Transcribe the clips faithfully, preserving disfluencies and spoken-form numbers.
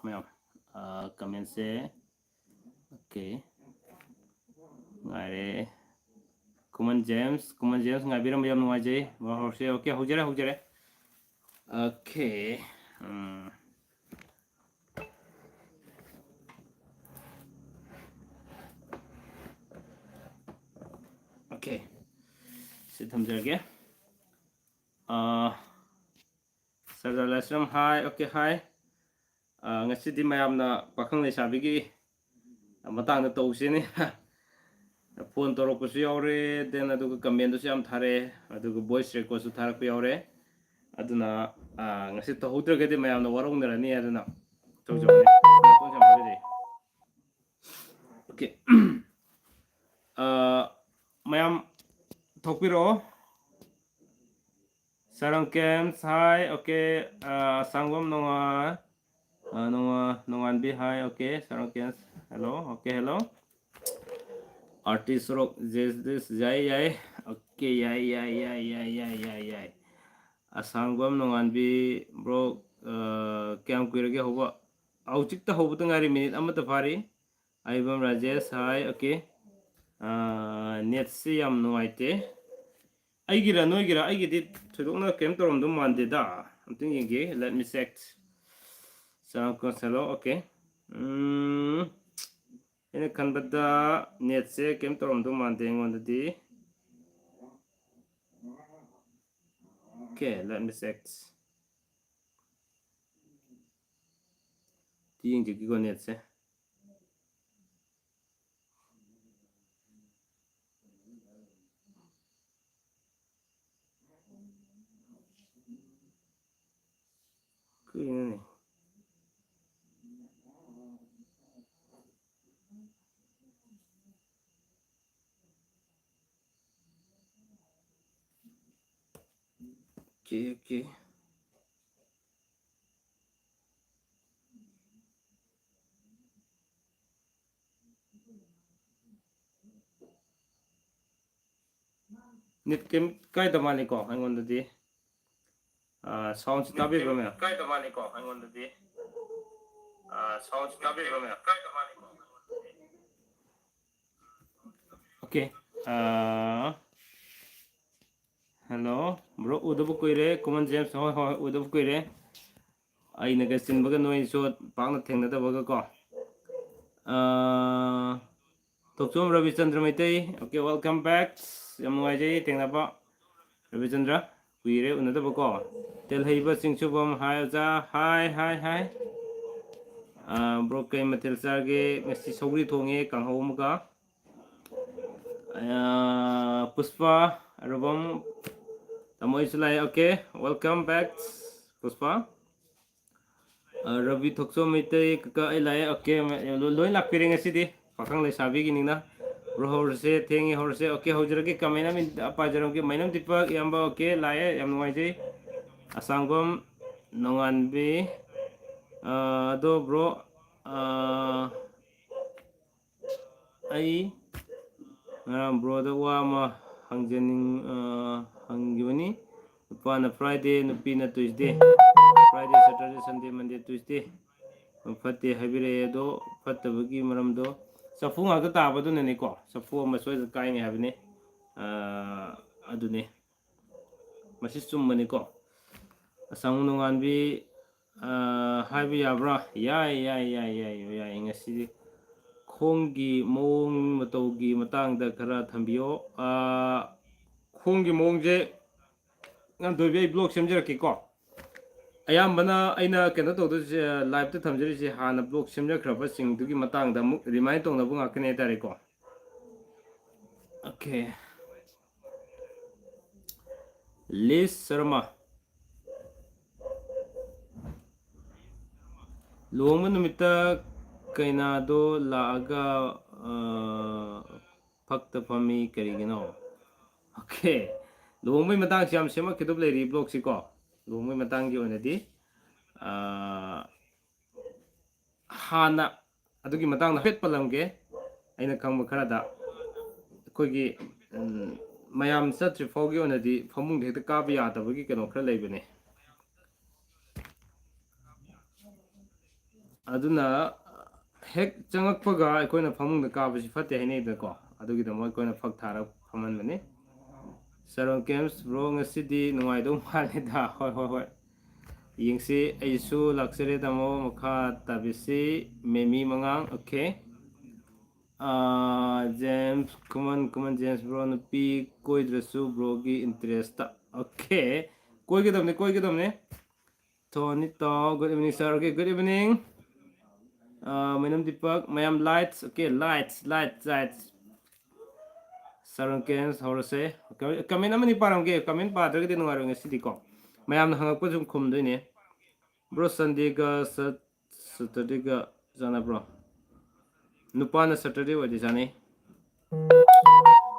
ꯃꯌꯥꯝ ꯀꯃꯦꯟꯁꯦ꯫ ꯑꯣꯀꯦ, ꯉꯥꯏꯔꯦ꯫ ꯈꯨꯃꯟ ꯖꯦꯝꯁ, ꯈꯨꯃꯟ ꯖꯦꯝꯁ ꯉꯥꯏꯕꯤꯔꯝꯕ ꯌꯥꯝ ꯅꯨꯡꯉꯥꯏꯖꯩ꯫ ꯍꯧꯔꯁꯦ꯫ ꯑꯣꯀꯦ, ꯍꯧꯖꯔꯦ, ꯍꯧꯖꯔꯦ꯫ ꯑꯣꯀꯦ꯫ ꯎꯝ꯫ ꯑꯣꯀꯦ, ꯁꯤ ꯊꯝꯖꯔꯒꯦ꯫ ꯑꯥ, ꯁꯔꯗꯥꯔ ꯂꯥꯏꯁ꯭ꯔꯝ, ꯍꯥꯏ꯫ ꯑꯣꯀꯦ, ꯍꯥꯏ꯫ ꯑꯥ, ꯉꯁꯤꯗꯤ ꯃꯌꯥꯝꯅ ꯄꯥꯈꯪ ꯂꯩꯁꯥꯕꯤꯒꯤ ꯃꯇꯥꯡꯗ ꯇꯧꯁꯤꯅꯤ꯫ ꯐꯣꯟ ꯇꯧꯔꯛꯄꯁꯨ ꯌꯥꯎꯔꯦ, then ꯑꯗꯨꯒ ꯀꯃꯦꯟꯗꯁꯨ ꯌꯥꯝ ꯊꯥꯔꯛꯑꯦ, ꯑꯗꯨꯒ ꯚꯣꯏꯁ ꯔꯦꯀꯣꯔꯗꯁꯨ ꯊꯥꯔꯛꯄ ꯌꯥꯎꯔꯦ꯫ ꯑꯗꯨꯅ, ꯑꯥ, ꯉꯁꯤ ꯇꯧꯍꯧꯗ꯭ꯔꯒꯗꯤ ꯃꯌꯥꯝꯅ ꯋꯥꯔꯧꯅꯔꯅꯤ꯫ ꯑꯗꯨꯅ ꯇꯧꯖꯕꯅꯦ꯫ ꯅꯥꯇꯣꯟꯁꯦ ꯌꯥꯝ ꯐꯖꯔꯦ꯫ ꯑꯣꯀꯦ꯫ ꯑꯥ, ꯃꯌꯥꯝ ꯊꯣꯛꯄꯤꯔꯛꯑꯣ꯫ ꯁꯔꯪ ꯀꯦꯝꯁ, ꯍꯥꯏ꯫ ꯑꯣꯀꯦ꯫ ꯑꯥ, ꯁꯪꯒꯣꯝ ꯅꯣꯡꯉꯥꯟ-, ꯑꯥ, ꯅꯣꯡꯉꯥꯟ-, ꯅꯣꯡꯉꯥꯟꯕꯤ, ꯍꯥꯏ꯫ ꯑꯣꯀꯦ꯫ ꯁꯔꯪ ꯀꯦꯝꯁ, ꯍꯦꯜꯂꯣ꯫ Okay, hello. ꯑꯥꯔꯇꯤꯁ ꯁꯣꯔꯣꯛ, ꯖꯦꯁ ꯗꯤꯁ, ꯌꯥꯏ, ꯌꯥꯏ꯫ ꯑꯣꯀꯦ, ꯌꯥꯏ, ꯌꯥꯏ, ꯌꯥꯏ꯫ ꯑꯁꯥꯡꯕꯝ ꯅꯣꯡꯉꯥꯟꯕꯤ, ꯕ꯭ꯔꯣ, ꯑꯥ, ꯀꯌꯥꯝ ꯀꯨꯏꯔꯒꯦ ꯍꯧꯕ? ꯍꯧꯖꯤꯛꯇ ꯍꯧꯕꯗ ꯉꯥꯏꯔꯤ, ꯃꯤꯅꯤꯠ ꯑꯃꯇ ꯐꯥꯔꯤ꯫ ꯑꯩꯕꯝ ꯔꯥꯖꯦꯁ, ꯍꯥꯏ꯫ ꯑꯣꯀꯦ꯫ ꯑꯥ, ꯅꯦꯠꯁꯤ ꯌꯥꯝ ꯅꯨꯡꯉꯥꯏꯇꯦ꯫ ꯑꯩꯒꯤꯔ ꯅꯣꯏꯒꯤꯔ? ꯑꯩꯒꯤꯗꯤ ꯊꯣꯏꯗꯣꯛꯅ ꯀꯩꯝ ꯇꯧꯔꯝꯗꯧ ꯃꯥꯟꯗꯦꯗ꯫ ꯑꯝꯇꯪ ꯌꯦꯡꯒꯦ꯫ Let me check. ꯆꯪꯉꯛꯄ ꯆꯠꯂꯣ꯫ ꯑꯣꯀꯦ꯫ ꯎꯝ, ꯑꯩꯅ ꯈꯟꯕꯗ ꯅꯦꯠꯁꯦ ꯀꯩꯝ ꯇꯧꯔꯝꯗꯧ ꯃꯥꯟꯗꯦ ꯑꯩꯉꯣꯟꯗꯗꯤ꯫ Okay, let me check. ꯌꯦꯡꯖꯒꯦꯀꯣ ꯅꯦꯠꯁꯦ꯫ ꯀꯩꯅꯣꯅꯦ? Okay, okay. ꯅꯦꯠ ꯀꯩꯝ ꯀꯥꯏꯗ ꯃꯥꯜꯂꯤꯀꯣ ꯑꯩꯉꯣꯟꯗꯗꯤ꯫ ꯑꯥ, ꯁꯥꯎꯟꯁꯤ ꯇꯥꯕꯤꯕ꯭ꯔꯥ, ꯃꯌꯥꯝ? ꯀꯥꯏꯗ ꯃꯥꯜꯂꯤꯀꯣ ꯑꯩꯉꯣꯟꯗꯗꯤ꯫ Okay. ꯑꯥ, hello, bro, ꯎꯗꯕ ꯀꯨꯏꯔꯦ꯫ ꯀꯣꯃꯟ ꯖꯦꯝꯁ, ꯍꯣꯏ, ꯍꯣꯏ, ꯎꯗꯕ ꯀꯨꯏꯔꯦ꯫ ꯑꯩꯅꯒ ꯆꯤꯟꯕꯒ ꯅꯣꯏꯁꯨ ꯄꯥꯛꯅ ꯊꯦꯡꯅꯗꯕꯒ ꯀꯣ꯫ ꯑꯥ, ꯊꯣꯛꯆꯣꯝ ꯔꯕꯤꯆꯟꯗ꯭ꯔ ꯃꯩꯇꯩ, okay, welcome back. ꯌꯥꯝ ꯅꯨꯡꯉꯥꯏꯖꯩ ꯊꯦꯡꯅꯕ, ꯔꯕꯤꯆꯟꯗ꯭ꯔ, ꯀꯨꯏꯔꯦ ꯎꯅꯗꯕꯀꯣ꯫ ꯇꯦꯜꯍꯩꯕ ꯆꯤꯡꯁꯨꯕꯝ, ꯍꯥꯏ ꯑꯣꯖꯥ, ꯍꯥꯏ, ꯍꯥꯏ, ꯍꯥꯏ꯫ ꯑꯥ, bro, ꯀꯩ ꯃꯊꯦꯜ ꯆꯥꯔꯒꯦ? ꯉꯁꯤ ꯁꯧꯒ꯭ꯔꯤ ꯊꯣꯡꯉꯦ, ꯀꯥꯡꯍꯧ ꯑꯃꯒ꯫ ꯑꯥ, ꯄꯨꯁꯄꯥ ꯑꯔꯨꯕꯝ, ꯇꯥꯃꯣ ꯑꯩꯁꯨ ꯂꯥꯛꯑꯦ, okay, welcome back, ꯄꯨꯁꯄꯥ꯫ ꯑ, ꯔꯕꯤ ꯊꯣꯛꯆꯣꯝ ꯃꯩꯇꯩ, ꯀꯀꯥ ꯑꯩ ꯂꯥꯛꯑꯦ꯫ Okay, ꯂꯣꯏ, ꯂꯣꯏ ꯂꯥꯛꯄꯤꯔꯦ ꯉꯁꯤꯗꯤ꯫ ꯄꯥꯈꯪ ꯂꯩꯁꯥꯕꯤꯒꯤꯅꯤꯅ꯫ Bro, ꯍꯧꯔꯁꯦ, ꯊꯦꯡꯉꯦ, ꯍꯧꯔꯁꯦ꯫ Okay, ꯍꯧꯖꯔꯒꯦ꯫ ꯀꯃꯦꯟ ꯑꯃ ꯄꯥꯖꯔꯝꯒꯦ꯫ ꯃꯩꯅꯝ ꯗꯤꯄꯛ, ꯏꯌꯥꯝꯕ, okay, ꯂꯥꯛꯑꯦ, ꯌꯥꯝ ꯅꯨꯡꯉꯥꯏꯖꯩ꯫ ꯑꯁꯥꯡꯕꯝ ꯅꯣꯡꯉꯥꯟꯕꯤ, ꯑ, ꯑꯗꯣ bro, ꯑ, ꯑꯩ ꯉꯔꯥꯡ broꯗ ꯋꯥ ꯑꯃ ꯍꯪꯖꯅꯤꯡ-, ꯑ, ꯍꯪꯈꯤꯕꯅꯤ꯫ ꯅꯨꯄꯥꯅ Friday, ꯅꯨꯄꯤꯅ Tuesday꯫ Friday, Saturday, Sunday, Monday, Tuesday꯫ ꯐꯠꯇꯦ ꯍꯥꯏꯕꯤꯔꯛꯑꯦ꯫ ꯑꯗꯣ ꯐꯠꯇꯕꯒꯤ ꯃꯔꯝꯗꯣ ꯆꯐꯨ ꯉꯥꯛꯇ ꯇꯥꯕꯗꯨꯅꯅꯤꯀꯣ꯫ ꯆꯐꯨ ꯑꯃ ꯁꯣꯏꯗꯅ ꯀꯥꯏꯅꯤ ꯍꯥꯏꯕꯅꯤ꯫ ꯑ, ꯑꯗꯨꯅꯤ꯫ ꯃꯁꯤ ꯆꯨꯝꯕꯅꯤꯀꯣ꯫ ꯑꯁꯥꯡꯕꯝ ꯅꯣꯡꯉꯥꯟꯕꯤ, ꯑ, ꯍꯥꯏꯕ ꯌꯥꯕ꯭ꯔꯥ? ꯌꯥꯏ, ꯌꯥꯏ, ꯌꯥꯏ, ꯌꯥꯏ, ꯌꯥꯏ꯫ ꯉꯁꯤꯗꯤ ꯈꯣꯡꯒꯤ ꯃꯑꯣꯡ ꯃꯇꯧꯒꯤ ꯃꯇꯥꯡꯗ ꯈꯔ ꯊꯝꯕꯤꯌꯣ꯫ ꯑ, ꯈꯣꯡꯒꯤ ꯃꯑꯣꯡꯁꯦ, ꯉꯝꯊꯣꯏꯕꯤ, ꯑꯩ vlog ꯁꯦꯝꯖꯔꯛꯀꯦꯀꯣ꯫ ꯑꯌꯥꯝꯕꯅ ꯑꯩꯅ ꯀꯩꯅꯣ ꯇꯧꯗꯣꯏꯁꯦ, liveꯇ ꯊꯝꯖꯔꯤꯁꯦ ꯍꯥꯟꯅ vlog ꯁꯦꯝꯖꯈ꯭ꯔꯕꯁꯤꯡꯗꯨꯒꯤ ꯃꯇꯥꯡꯗ ꯑꯃꯨꯛ remind ꯇꯧꯅꯕ ꯉꯥꯛꯇꯅꯦ ꯍꯥꯏꯇꯥꯔꯦꯀꯣ꯫ Okay꯫ ꯂꯤꯁ ꯁꯔꯃ꯫ ꯂꯨꯍꯣꯡꯕ ꯅꯨꯃꯤꯠꯇ ꯀꯩꯅꯥꯗꯣ ꯂꯥꯛꯑꯒ, ꯑ, ꯐꯛꯇ ꯐꯝꯃꯤ ꯀꯔꯤꯒꯤꯅꯣ? Okay꯫ ꯂꯨꯍꯣꯡꯕꯒꯤ ꯃꯇꯥꯡꯁꯤ ꯌꯥꯝ ꯁꯦꯝꯃꯛꯈꯤꯗꯕ ꯂꯩꯔꯤ vlogꯁꯤꯀꯣ꯫ ꯂꯨꯍꯣꯡꯕꯒꯤ ꯃꯇꯥꯡꯒꯤ ꯑꯣꯏꯅꯗꯤ, ꯑ, ꯍꯥꯟꯅ ꯑꯗꯨꯒꯤ ꯃꯇꯥꯡꯗ ꯍꯥꯏꯐꯦꯠ ꯄꯜꯂꯝꯒꯦ꯫ ꯑꯩꯅ ꯈꯪꯕ ꯈꯔꯗ, ꯑꯩꯈꯣꯏꯒꯤ, ꯎꯝ, ꯃꯌꯥꯝ ꯆꯠꯇ꯭ꯔꯤ ꯐꯥꯎꯒꯤ ꯑꯣꯏꯅꯗꯤ ꯐꯃꯨꯡꯗ ꯍꯦꯛꯇ ꯀꯥꯕ ꯌꯥꯗꯕꯒꯤ ꯀꯩꯅꯣ ꯈꯔ ꯂꯩꯕꯅꯦ꯫ ꯑꯗꯨꯅ ꯍꯦꯛ ꯆꯪꯉꯛꯄꯒ ꯑꯩꯈꯣꯏꯅ ꯐꯃꯨꯡꯗ ꯀꯥꯕꯁꯤ ꯐꯠꯇꯦ ꯍꯥꯏꯅꯩꯗꯅꯀꯣ꯫ ꯑꯗꯨꯒꯤꯗꯃꯛ ꯑꯩꯈꯣꯏꯅ ꯐꯛ ꯊꯥꯔꯒ ꯐꯝꯍꯟꯕꯅꯤ꯫ ꯁꯔꯣꯟ ꯀꯦꯝꯁ ꯕ꯭ꯔꯣ, ꯉꯁꯤꯗꯤ ꯅꯨꯡꯉꯥꯏꯗꯧ ꯃꯥꯜꯂꯤꯗ꯫ ꯍꯣꯏ, ꯍꯣꯏ, ꯍꯣꯏ, ꯌꯦꯡꯁꯤ꯫ ꯑꯩꯁꯨ ꯂꯥꯛꯆꯔꯦ ꯇꯥꯃꯣ꯫ ꯃꯈꯥ ꯇꯥꯕꯤꯁꯤ ꯃꯦꯃꯤ ꯃꯉꯥꯡ꯫ Okay. James Khuman, Khuman James bro, ꯅꯨꯄꯤ ꯀꯣꯏꯗ꯭ꯔꯁꯨ ꯕ꯭ꯔꯣꯒꯤ ꯏꯟꯇꯔꯦꯁꯇ꯫ ꯑꯣꯀꯦ, ꯀꯣꯏꯒꯗꯕꯅꯤ, ꯀꯣꯏꯒꯗꯕꯅꯤ꯫ ꯊꯣꯅꯤꯇꯥꯎ, good evening sir. Okay, good evening. Madam Dipak, ꯃꯌꯥꯝ likes. Okay, likes, likes, likes. ꯁꯔꯣꯟ ꯀꯦꯝꯁ ꯍꯧꯔꯁꯦ꯫ ꯀꯃꯦꯟ ꯑꯃꯅꯤ ꯄꯥꯔꯝꯒꯦ꯫ ꯀꯃꯦꯟ ꯄꯥꯗ꯭ꯔꯒꯗꯤ ꯅꯨꯡꯉꯥꯏꯔꯣꯏ ꯉꯁꯤꯗꯤꯀꯣ꯫ ꯃꯌꯥꯝꯅ ꯍꯪꯉꯛꯄ ꯁꯨꯝ ꯈꯨꯝꯗꯣꯏꯅꯦ꯫ ꯕ꯭ꯔꯣ, ꯁꯟꯗꯦꯒ ꯁꯠ-, ꯁꯇꯔꯗꯦꯒ ꯆꯥꯟꯅꯕ꯭ꯔꯣ? ꯅꯨꯄꯥꯅ ꯁꯇꯔꯗꯦ ꯑꯣꯏꯔꯗꯤ ꯆꯥꯅꯩ꯫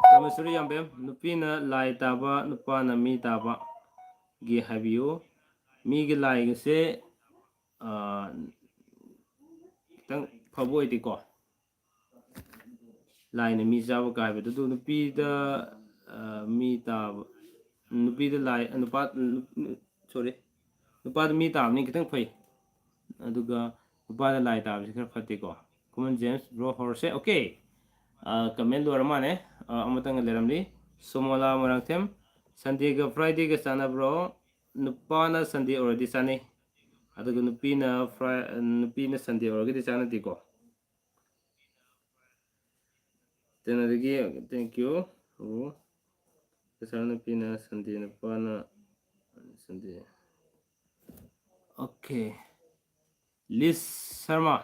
ꯄ꯭ꯔꯃꯦꯁꯣꯔꯤ ꯌꯥꯝꯕꯦꯝ, ꯅꯨꯄꯤꯅ ꯂꯥꯏ ꯇꯥꯕ, ꯅꯨꯄꯥꯅ ꯃꯤ ꯇꯥꯕꯒꯤ ꯍꯥꯏꯕꯤꯌꯨ꯫ ꯃꯤꯒꯤ ꯂꯥꯏꯒꯁꯦ, ꯑꯥ, ꯈꯤꯇꯪ ꯐꯕ ꯑꯣꯏꯗꯦꯀꯣ꯫ ꯂꯥꯏꯅ ꯃꯤ ꯆꯥꯕ ꯀꯥꯏꯕꯗꯣ꯫ ꯑꯗꯨ ꯅꯨꯄꯤꯗ, ꯑꯥ, ꯃꯤ ꯇꯥꯕ, ꯅꯨꯄꯤꯗ ꯂꯥꯏ, ꯅꯨꯄꯥ, ꯅꯨ-, ꯅꯨ-, sorry, ꯅꯨꯄꯥꯗ ꯃꯤ ꯇꯥꯕꯅꯤ ꯈꯤꯇꯪ ꯐꯩ, ꯑꯗꯨꯒ ꯅꯨꯄꯥꯗ ꯂꯥꯏ ꯇꯥꯕꯁꯤ ꯈꯔ ꯐꯠꯇꯦꯀꯣ꯫ ꯈꯨꯃꯟ ꯖꯦꯝꯁ ꯕ꯭ꯔꯣ ꯍꯧꯔꯁꯦ꯫ ꯑꯣꯀꯦ, ꯀꯃꯦꯟ ꯂꯣꯏꯔ ꯃꯥꯜꯂꯦ꯫ ꯑꯥ, ꯑꯃꯇꯪꯒ ꯂꯩꯔꯝꯂꯤ꯫ ꯁꯣꯃꯣꯂꯥ ꯃꯣꯏꯔꯥꯡꯊꯦꯝ, ꯁꯟꯗꯦꯒ ꯐ꯭ꯔꯥꯏꯗꯦꯒ ꯆꯥꯟꯅꯕ꯭ꯔꯣ? ꯅꯨꯄꯥꯅ ꯁꯟꯗꯦ ꯑꯣꯏꯔꯗꯤ ꯆꯥꯅꯩ, ꯑꯗꯨꯒ ꯅꯨꯄꯤꯅ ꯐ꯭ꯔꯥꯏ-, ꯅꯨꯄꯤꯅ ꯁꯟꯗꯦ ꯑꯣꯏꯔꯒꯗꯤ ꯆꯥꯟꯅꯗꯦꯀꯣ꯫ ꯇꯦꯅꯗꯒꯤ, thank you꯫ ꯑꯣ, ꯄꯩꯁꯥ ꯅꯨꯄꯤꯅ ꯁꯟꯗꯦ, ꯅꯨꯄꯥꯅ ꯁꯟꯗꯦ꯫ ꯑꯣꯀꯦ꯫ ꯂꯤꯁ ꯁꯔꯃ,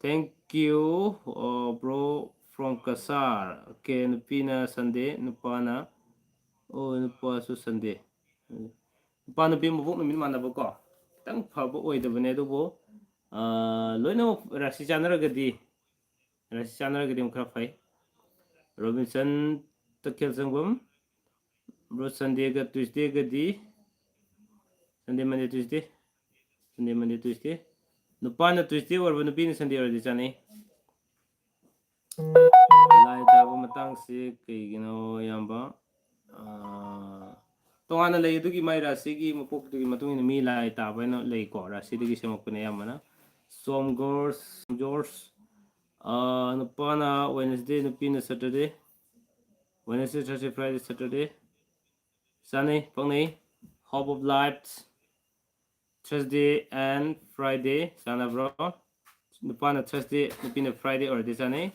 thank you, uh, bro from Cachar꯫ ꯑꯣꯀꯦ, ꯅꯨꯄꯤꯅ ꯁꯟꯗꯦ, ꯅꯨꯄꯥꯅ, ꯑꯣ, ꯅꯨꯄꯥꯁꯨ ꯁꯟꯗꯦ꯫ ꯅꯨꯄꯥ ꯅꯨꯄꯤ ꯃꯄꯣꯛ ꯅꯨꯃꯤꯠ ꯃꯥꯟꯅꯕꯀꯣ, ꯈꯤꯇꯪ ꯐꯕ ꯑꯣꯏꯗꯕꯅꯦ, ꯑꯗꯨꯕꯨ, ꯑꯥ, ꯂꯣꯏꯅꯃꯛ ꯔꯥꯁꯤ ꯆꯥꯟꯅꯔꯒꯗꯤ, ꯔꯥꯁꯤ ꯆꯥꯟꯅꯔꯒꯗꯤ ꯑꯃꯨꯛ ꯈꯔ ꯐꯩ꯫ ꯔꯣꯕꯤꯟꯁꯟ ꯇꯈꯦꯜ ꯁꯪꯒꯨꯝ, ꯕ꯭ꯔꯣ, ꯁꯟꯗꯦꯒ ꯇ꯭ꯌꯨꯁꯗꯦꯒꯗꯤ, ꯁꯟꯗꯦ, ꯃꯟꯗꯦ, ꯇ꯭ꯌꯨꯁꯗꯦ, ꯁꯟꯗꯦ, ꯃꯟꯗꯦ, ꯇ꯭ꯌꯨꯁꯗꯦ, ꯅꯨꯄꯥꯅ ꯇ꯭ꯌꯨꯁꯗꯦ ꯑꯣꯏꯔꯕ, ꯅꯨꯄꯤꯅ ꯁꯟꯗꯦ ꯑꯣꯏꯔꯗꯤ ꯆꯥꯅꯩ꯫ ꯂꯥꯏ ꯇꯥꯕ ꯃꯇꯥꯡꯁꯤ ꯀꯩꯒꯤꯅꯣ, ꯏꯌꯥꯝꯕ? ꯑꯥ, ꯇꯣꯉꯥꯟꯅ ꯂꯩ꯫ ꯑꯗꯨꯒꯤ ꯃꯥꯏ ꯔꯥꯁꯤꯒꯤ ꯃꯄꯣꯛꯇꯨꯒꯤ ꯃꯇꯨꯡ ꯏꯟꯅ ꯃꯤ ꯂꯥꯏ ꯇꯥꯕ ꯍꯥꯏꯅ ꯂꯩꯀꯣ, ꯔꯥꯁꯤꯗꯒꯤ ꯁꯦꯝꯃꯛꯄꯅꯦ ꯑꯌꯥꯝꯕꯅ꯫ ꯁꯣꯝ ꯒꯣꯔꯁ, ꯖꯣꯔꯁ꯫ ꯑꯥ, ꯅꯨꯄꯥꯅ Wednesday, ꯅꯨꯄꯤꯅ Saturday꯫ Wednesday, Thursday, Friday, Saturday꯫ ꯆꯥꯅꯩ, ꯄꯛꯅꯩ꯫ Hope of Life, Thursday and Friday ꯆꯥꯅꯕ꯭ꯔꯣ? ꯅꯨꯄꯥꯅ Thursday, ꯅꯨꯄꯤꯅ Friday ꯑꯣꯏꯔꯗꯤ ꯆꯥꯅꯩ꯫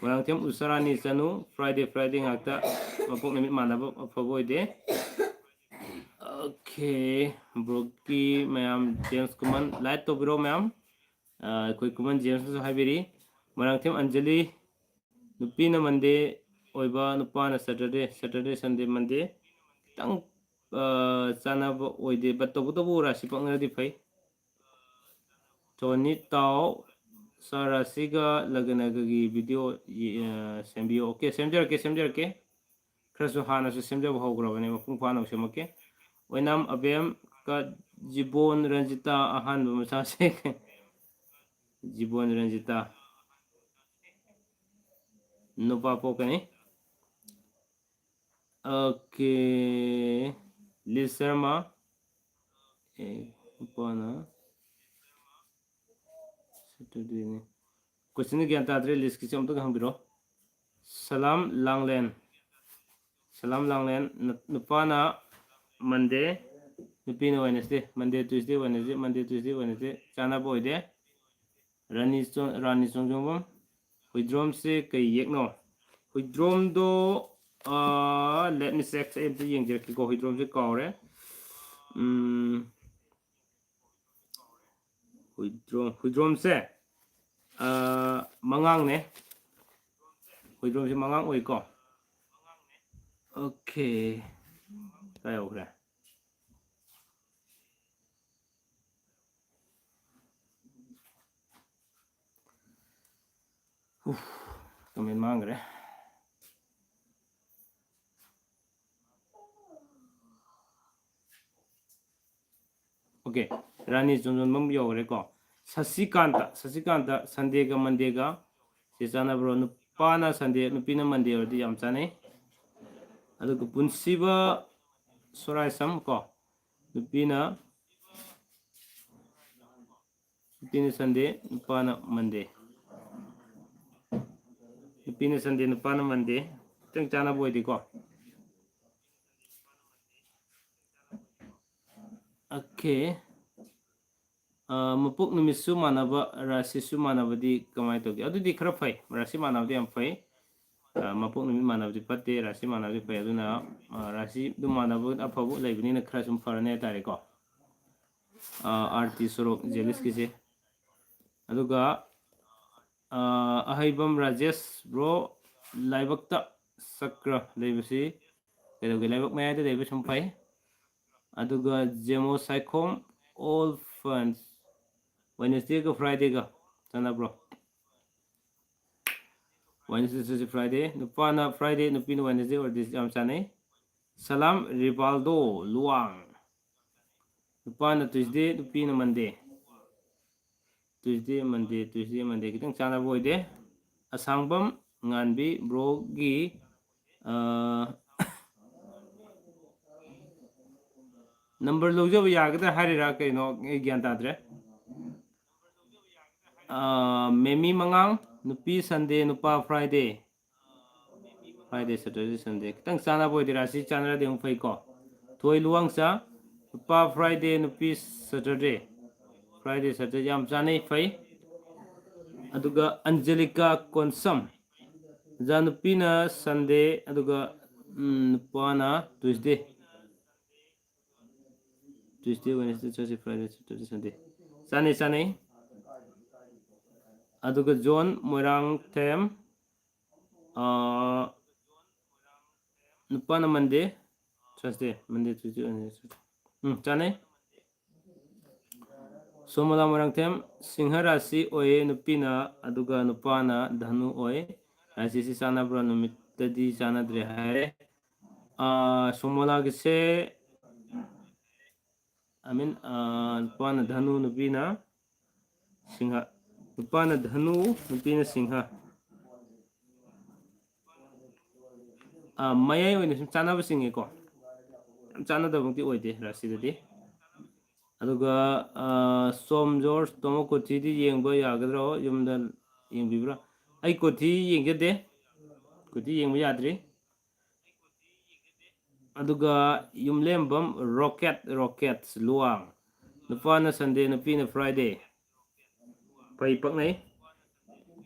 ꯃꯣꯏꯔꯥꯡꯊꯦꯝ ꯎꯁꯥꯔꯥꯅꯤ ꯆꯅꯨ, Friday, Friday ꯉꯥꯛꯇ꯫ ꯃꯄꯣꯛ ꯅꯨꯃꯤꯠ ꯃꯥꯟꯅꯕ ꯑꯐꯕ ꯑꯣꯏꯗꯦ꯫ Okay, ꯕ꯭ꯔꯣꯀꯤ ꯃꯌꯥꯝ, ꯖꯦꯝꯁ ꯀꯨꯃꯟ, like ꯇꯧꯕꯤꯔꯣ ꯃꯌꯥꯝ꯫ ꯑ, ꯑꯩꯈꯣꯏ ꯀꯨꯃꯟ ꯖꯦꯝꯁꯅꯁꯨ ꯍꯥꯏꯕꯤꯔꯤ, ꯃꯣꯏꯔꯥꯡꯊꯦꯝ ꯑꯟꯖꯂꯤ, ꯅꯨꯄꯤꯅ Monday ꯑꯣꯏꯕ, ꯅꯨꯄꯥꯅ Saturday, Saturday, Sunday, Monday꯫ ꯈꯤꯇꯪ, ꯑ, ꯆꯥꯟꯅꯕ ꯑꯣꯏꯗꯦ, but ꯇꯧꯕꯇꯕꯨ ꯔꯥꯁꯤ ꯄꯛꯅꯔꯗꯤ ꯐꯩ꯫ ꯇꯣꯅꯤ ꯇꯥꯎ, ꯁꯥꯔ ꯔꯥꯁꯤꯒ ꯂꯒꯅꯒꯒꯤ video ꯌꯦ-, ꯑ, ꯁꯦꯝꯕꯤꯌꯣ꯫ Okay, ꯁꯦꯝꯖꯔꯛꯀꯦ, ꯁꯦꯝꯖꯔꯛꯀꯦ꯫ ꯈꯔꯁꯨ ꯍꯥꯟꯅꯁꯨ ꯁꯦꯝꯖꯕ ꯍꯧꯈ꯭ꯔꯕꯅꯦ, ꯃꯄꯨꯡ ꯐꯥꯅ ꯁꯦꯝꯃꯛꯀꯦ꯫ ꯑꯣꯏꯅꯥꯝ ꯑꯕꯦꯝ ꯀ ꯖꯤꯕꯣꯟ ꯔꯟꯖꯤꯇꯥ ꯑꯍꯥꯟꯕ ꯃꯆꯥꯁꯦ꯫ ꯖꯤꯕꯣꯟ ꯔꯟꯖꯤꯇꯥ꯫ ꯅꯨꯄꯥ ꯄꯣꯛꯀꯅꯤ꯫ Okay, ꯂꯤꯁ ꯁꯔꯃ꯫ ꯑꯦ, ꯅꯨꯄꯥꯅ Saturdayꯅꯤ꯫ Questionꯗꯤ ꯒ꯭ꯌꯥꯟ ꯇꯥꯗ꯭ꯔꯦ, ꯂꯤꯁꯀꯤꯁꯦ ꯑꯃꯨꯛꯇꯒ ꯍꯪꯕꯤꯔꯣ꯫ ꯁꯂꯥꯝ ꯂꯥꯡꯂꯦꯟ꯫ ꯁꯂꯥꯝ ꯂꯥꯡꯂꯦꯟ, ꯅꯨ-, ꯅꯨꯄꯥꯅ Monday, ꯅꯨꯄꯤꯅ Wednesday꯫ Monday, Tuesday, Wednesday, Monday, Tuesday, Wednesday ꯆꯥꯟꯅꯕ ꯑꯣꯏꯗꯦ꯫ ꯔꯥꯅꯤ ꯆꯣ-, ꯔꯥꯅꯤ ꯆꯣꯡꯖꯣꯡꯕꯝ, ꯍꯨꯏꯗ꯭ꯔꯣꯝꯁꯦ ꯀꯩ ꯌꯦꯛꯅꯣ? ꯍꯨꯏꯗ꯭ꯔꯣꯝꯗꯣ, ꯑꯥ, let me check, ꯑꯩ ꯑꯝꯇ ꯌꯦꯡꯖꯔꯛꯀꯦꯀꯣ, ꯍꯨꯏꯗ꯭ꯔꯣꯝꯁꯦ ꯀꯥꯎꯔꯦ꯫ ꯎꯝ, ꯍꯨꯏꯗ꯭ꯔꯣꯝ, ꯍꯨꯏꯗ꯭ꯔꯣꯝꯁꯦ, ꯑꯥ, ꯃꯉꯥꯡꯅꯦ꯫ ꯍꯨꯏꯗ꯭ꯔꯣꯝꯁꯦ ꯃꯉꯥꯡ ꯑꯣꯏꯀꯣ꯫ Okay, ꯀꯥꯏ ꯌꯧꯈ꯭ꯔꯦ? ꯎꯐ, comment ꯃꯥꯡꯈ꯭ꯔꯦ꯫ Okay, ꯔꯥꯅꯤ ꯆꯣꯟꯖꯣꯟꯕꯝ ꯌꯧꯈ꯭ꯔꯦꯀꯣ꯫ ꯁꯁꯤꯀꯥꯟꯇ, ꯁꯁꯤꯀꯥꯟꯇ, Sundayꯒ Mondayꯒ ꯁꯤ ꯆꯥꯟꯅꯕ꯭ꯔꯣ? ꯅꯨꯄꯥꯅ Sunday, ꯅꯨꯄꯤꯅ Monday ꯑꯣꯏꯔꯗꯤ ꯌꯥꯝ ꯆꯥꯅꯩ꯫ ꯑꯗꯨꯒ ꯄꯨꯟꯁꯤꯕ ꯁꯣꯔꯥꯏꯁꯝ ꯀꯣ, ꯅꯨꯄꯤꯅ ꯅꯨꯄꯤꯅ ꯁꯟꯗꯦ, ꯅꯨꯄꯥꯅ ꯃꯟꯗꯦ꯫ ꯅꯨꯄꯤꯅ ꯁꯟꯗꯦ, ꯅꯨꯄꯥꯅ ꯃꯟꯗꯦ꯫ ꯈꯤꯇꯪ ꯆꯥꯟꯅꯕ ꯑꯣꯏꯗꯦꯀꯣ꯫ ꯑꯣꯀꯦ꯫ ꯃꯄꯣꯛ ꯅꯨꯃꯤꯠꯁꯨ ꯃꯥꯟꯅꯕ, ꯔꯥꯁꯤꯁꯨ ꯃꯥꯟꯅꯕꯗꯤ ꯀꯃꯥꯏꯅ ꯇꯧꯒꯦ? ꯑꯗꯨꯗꯤ ꯈꯔ ꯐꯩ, ꯔꯥꯁꯤ ꯃꯥꯟꯅꯕꯗꯤ ꯌꯥꯝ ꯐꯩ꯫ ꯃꯄꯣꯛ ꯅꯨꯃꯤꯠ ꯃꯥꯟꯅꯕꯗꯤ ꯐꯠꯇꯦ, ꯔꯥꯁꯤ ꯃꯥꯟꯅꯕꯗꯤ ꯐꯩ꯫ ꯑꯗꯨꯅ ꯔꯥꯁꯤ ꯑꯗꯨꯝ ꯃꯥꯟꯅꯕ ꯑꯐꯕ ꯂꯩꯕꯅꯤꯅ ꯈꯔ ꯁꯨꯝ ꯐꯔꯅꯤ ꯍꯥꯏꯇꯥꯔꯦꯀꯣ꯫ ꯑꯥꯔ ꯇꯤ ꯁꯣꯔꯣꯛ ꯖꯦꯂꯤꯁꯀꯤꯁꯦ꯫ ꯑꯗꯨꯒ ꯑꯍꯩꯕꯝ ꯔꯥꯖꯦꯁ ꯕ꯭ꯔꯣ, ꯂꯥꯏꯕꯛꯇ ꯆꯀ꯭ꯔ ꯂꯩꯕꯁꯤ ꯀꯩꯗꯧꯒꯦ? ꯂꯥꯏꯕꯛ ꯃꯌꯥꯏꯗ ꯂꯩꯕ ꯁꯨꯝ ꯐꯩ꯫ ꯑꯗꯨꯒ ꯖꯦꯃꯣ ꯁꯥꯏꯈꯣꯝ, ꯑꯣꯜ ꯐ꯭ꯔꯦꯟꯁ, ꯋꯦꯅꯁꯗꯦꯒ ꯐ꯭ꯔꯥꯏꯗꯦꯒ ꯆꯥꯟꯅꯕ꯭ꯔꯣ? Wednesday, Thursday, Friday. ꯅꯨꯄꯥꯅ ꯐ꯭ꯔꯥꯏꯗꯦ, ꯅꯨꯄꯤꯅ ꯋꯦꯅꯁꯗꯦ ꯑꯣꯏꯔꯗꯤ ꯌꯥꯝ ꯆꯥꯟꯅꯩ꯫ ꯁꯂꯥꯝ ꯔꯤꯕꯥꯜꯗꯣ ꯂꯨꯋꯥꯡ꯫ ꯅꯨꯄꯥꯅ ꯇ꯭ꯌꯨꯁꯗꯦ, ꯅꯨꯄꯤꯅ ꯃꯟꯗꯦ꯫ ꯇ꯭ꯌꯨꯁꯗꯦ, ꯃꯟꯗꯦ, ꯇ꯭ꯌꯨꯁꯗꯦ, ꯃꯟꯗꯦ ꯈꯤꯇꯪ ꯆꯥꯟꯅꯕ ꯑꯣꯏꯗꯦ꯫ ꯑꯁꯥꯡꯕꯝ ꯉꯥꯟꯕꯤ ꯕ꯭ꯔꯣꯒꯤ ꯅꯝꯕꯔ ꯂꯧꯖꯕ ꯌꯥꯒꯗ꯭ꯔꯥ ꯍꯥꯏꯔꯤꯔꯥ ꯀꯩꯅꯣ? ꯑꯩ ꯒ꯭ꯌꯥꯟ ꯇꯥꯗ꯭ꯔꯦ꯫ ꯃꯦꯃꯤ ꯃꯉꯥꯡ, ꯅꯨꯄꯤ ꯁꯟꯗꯦ, ꯅꯨꯄꯥ ꯐ꯭ꯔꯥꯏꯗꯦ꯫ ꯐ꯭ꯔꯥꯏꯗꯦ, ꯁꯦꯇꯔꯗꯦ, ꯁꯟꯗꯦ ꯈꯤꯇꯪ ꯆꯥꯟꯅꯕ ꯑꯣꯏꯗꯣꯏꯔꯥ? ꯁꯤ ꯆꯥꯟꯅꯔꯗꯤ ꯑꯃꯨꯛ ꯐꯩꯀꯣ꯫ ꯊꯣꯏ ꯂꯨꯋꯥꯡꯆꯥ, ꯅꯨꯄꯥ ꯐ꯭ꯔꯥꯏꯗꯦ, ꯅꯨꯄꯤ ꯁꯦꯇꯔꯗꯦ꯫ ꯐ꯭ꯔꯥꯏꯗꯦ, ꯁꯦꯇꯔꯗꯦ ꯌꯥꯝ ꯆꯥꯟꯅꯩ, ꯐꯩ꯫ ꯑꯗꯨꯒ ꯑꯟꯖꯦꯂꯤꯀꯥ ꯀꯣꯟꯁꯝ, ꯑꯣꯖꯥ, ꯅꯨꯄꯤꯅ ꯁꯟꯗꯦ, ꯑꯗꯨꯒ ꯅꯨꯄꯥꯅ Tuesday. Tuesday, Wednesday, Thursday, Friday, Saturday, Sunday. ꯆꯥꯅꯩ, ꯆꯥꯅꯩ꯫ ꯑꯗꯨꯒ ꯖꯣꯟ ꯃꯣꯏꯔꯥꯡꯊꯦꯝ, ꯅꯨꯄꯥꯅ Monday, Thursday, Monday, Tuesday, Wednesday, Thursday. Um, ꯆꯥꯅꯩ꯫ ꯁꯣꯃꯣꯂꯥ ꯃꯣꯏꯔꯥꯡꯊꯦꯝ, ꯁꯤꯡꯍ ꯔꯥꯁꯤ ꯑꯣꯏꯌꯦ ꯅꯨꯄꯤꯅ, ꯑꯗꯨꯒ ꯅꯨꯄꯥꯅ ꯙꯅꯨ ꯑꯣꯏ꯫ ꯔꯥꯁꯤꯁꯤ ꯆꯥꯟꯅꯕ꯭ꯔꯥ? ꯅꯨꯃꯤꯠꯇꯗꯤ ꯆꯥꯟꯅꯗ꯭ꯔꯦ ꯍꯥꯏꯔꯦ꯫ ꯁꯣꯃꯣꯂꯥꯒꯤꯁꯦ, I mean, ꯅꯨꯄꯥꯅ ꯙꯅꯨ, ꯅꯨꯄꯤꯅ ꯁꯤꯡꯍ꯫ ꯅꯨꯄꯥꯅ ꯙꯅꯨ, ꯅꯨꯄꯤꯅ ꯁꯤꯡꯍ꯫ ꯃꯌꯥꯏ ꯑꯣꯏꯅ ꯁꯨꯝ ꯆꯥꯟꯅꯕ ꯆꯤꯡꯉꯦꯀꯣ꯫ ꯌꯥꯝ ꯆꯥꯟꯅꯗꯕꯃꯛꯇꯤ ꯑꯣꯏꯗꯦ ꯔꯥꯁꯤꯗꯗꯤ꯫ ꯑꯗꯨꯒ ꯁꯣꯝ ꯖꯣꯔꯖ, ꯇꯣꯃꯣ ꯀꯨꯊꯤꯗꯤ ꯌꯦꯡꯕ ꯌꯥꯒꯗ꯭ꯔꯣ? ꯌꯨꯝꯗ ꯌꯦꯡꯕꯤꯕ꯭ꯔꯥ? ꯑꯩ ꯀꯨꯊꯤ ꯌꯦꯡꯖꯗꯦ, ꯀꯨꯊꯤ ꯌꯦꯡꯕ ꯌꯥꯗ꯭ꯔꯤ꯫ ꯑꯗꯨꯒ ꯌꯨꯝꯂꯦꯝꯕꯝ ꯔꯣꯀꯦꯠ, ꯔꯣꯀꯦꯠꯁ ꯂꯨꯋꯥꯡ, ꯅꯨꯄꯥꯅ ꯁꯟꯗꯦ, ꯅꯨꯄꯤꯅ ꯐ꯭ꯔꯥꯏꯗꯦ꯫ ꯐꯩ, ꯄꯛꯅꯩ꯫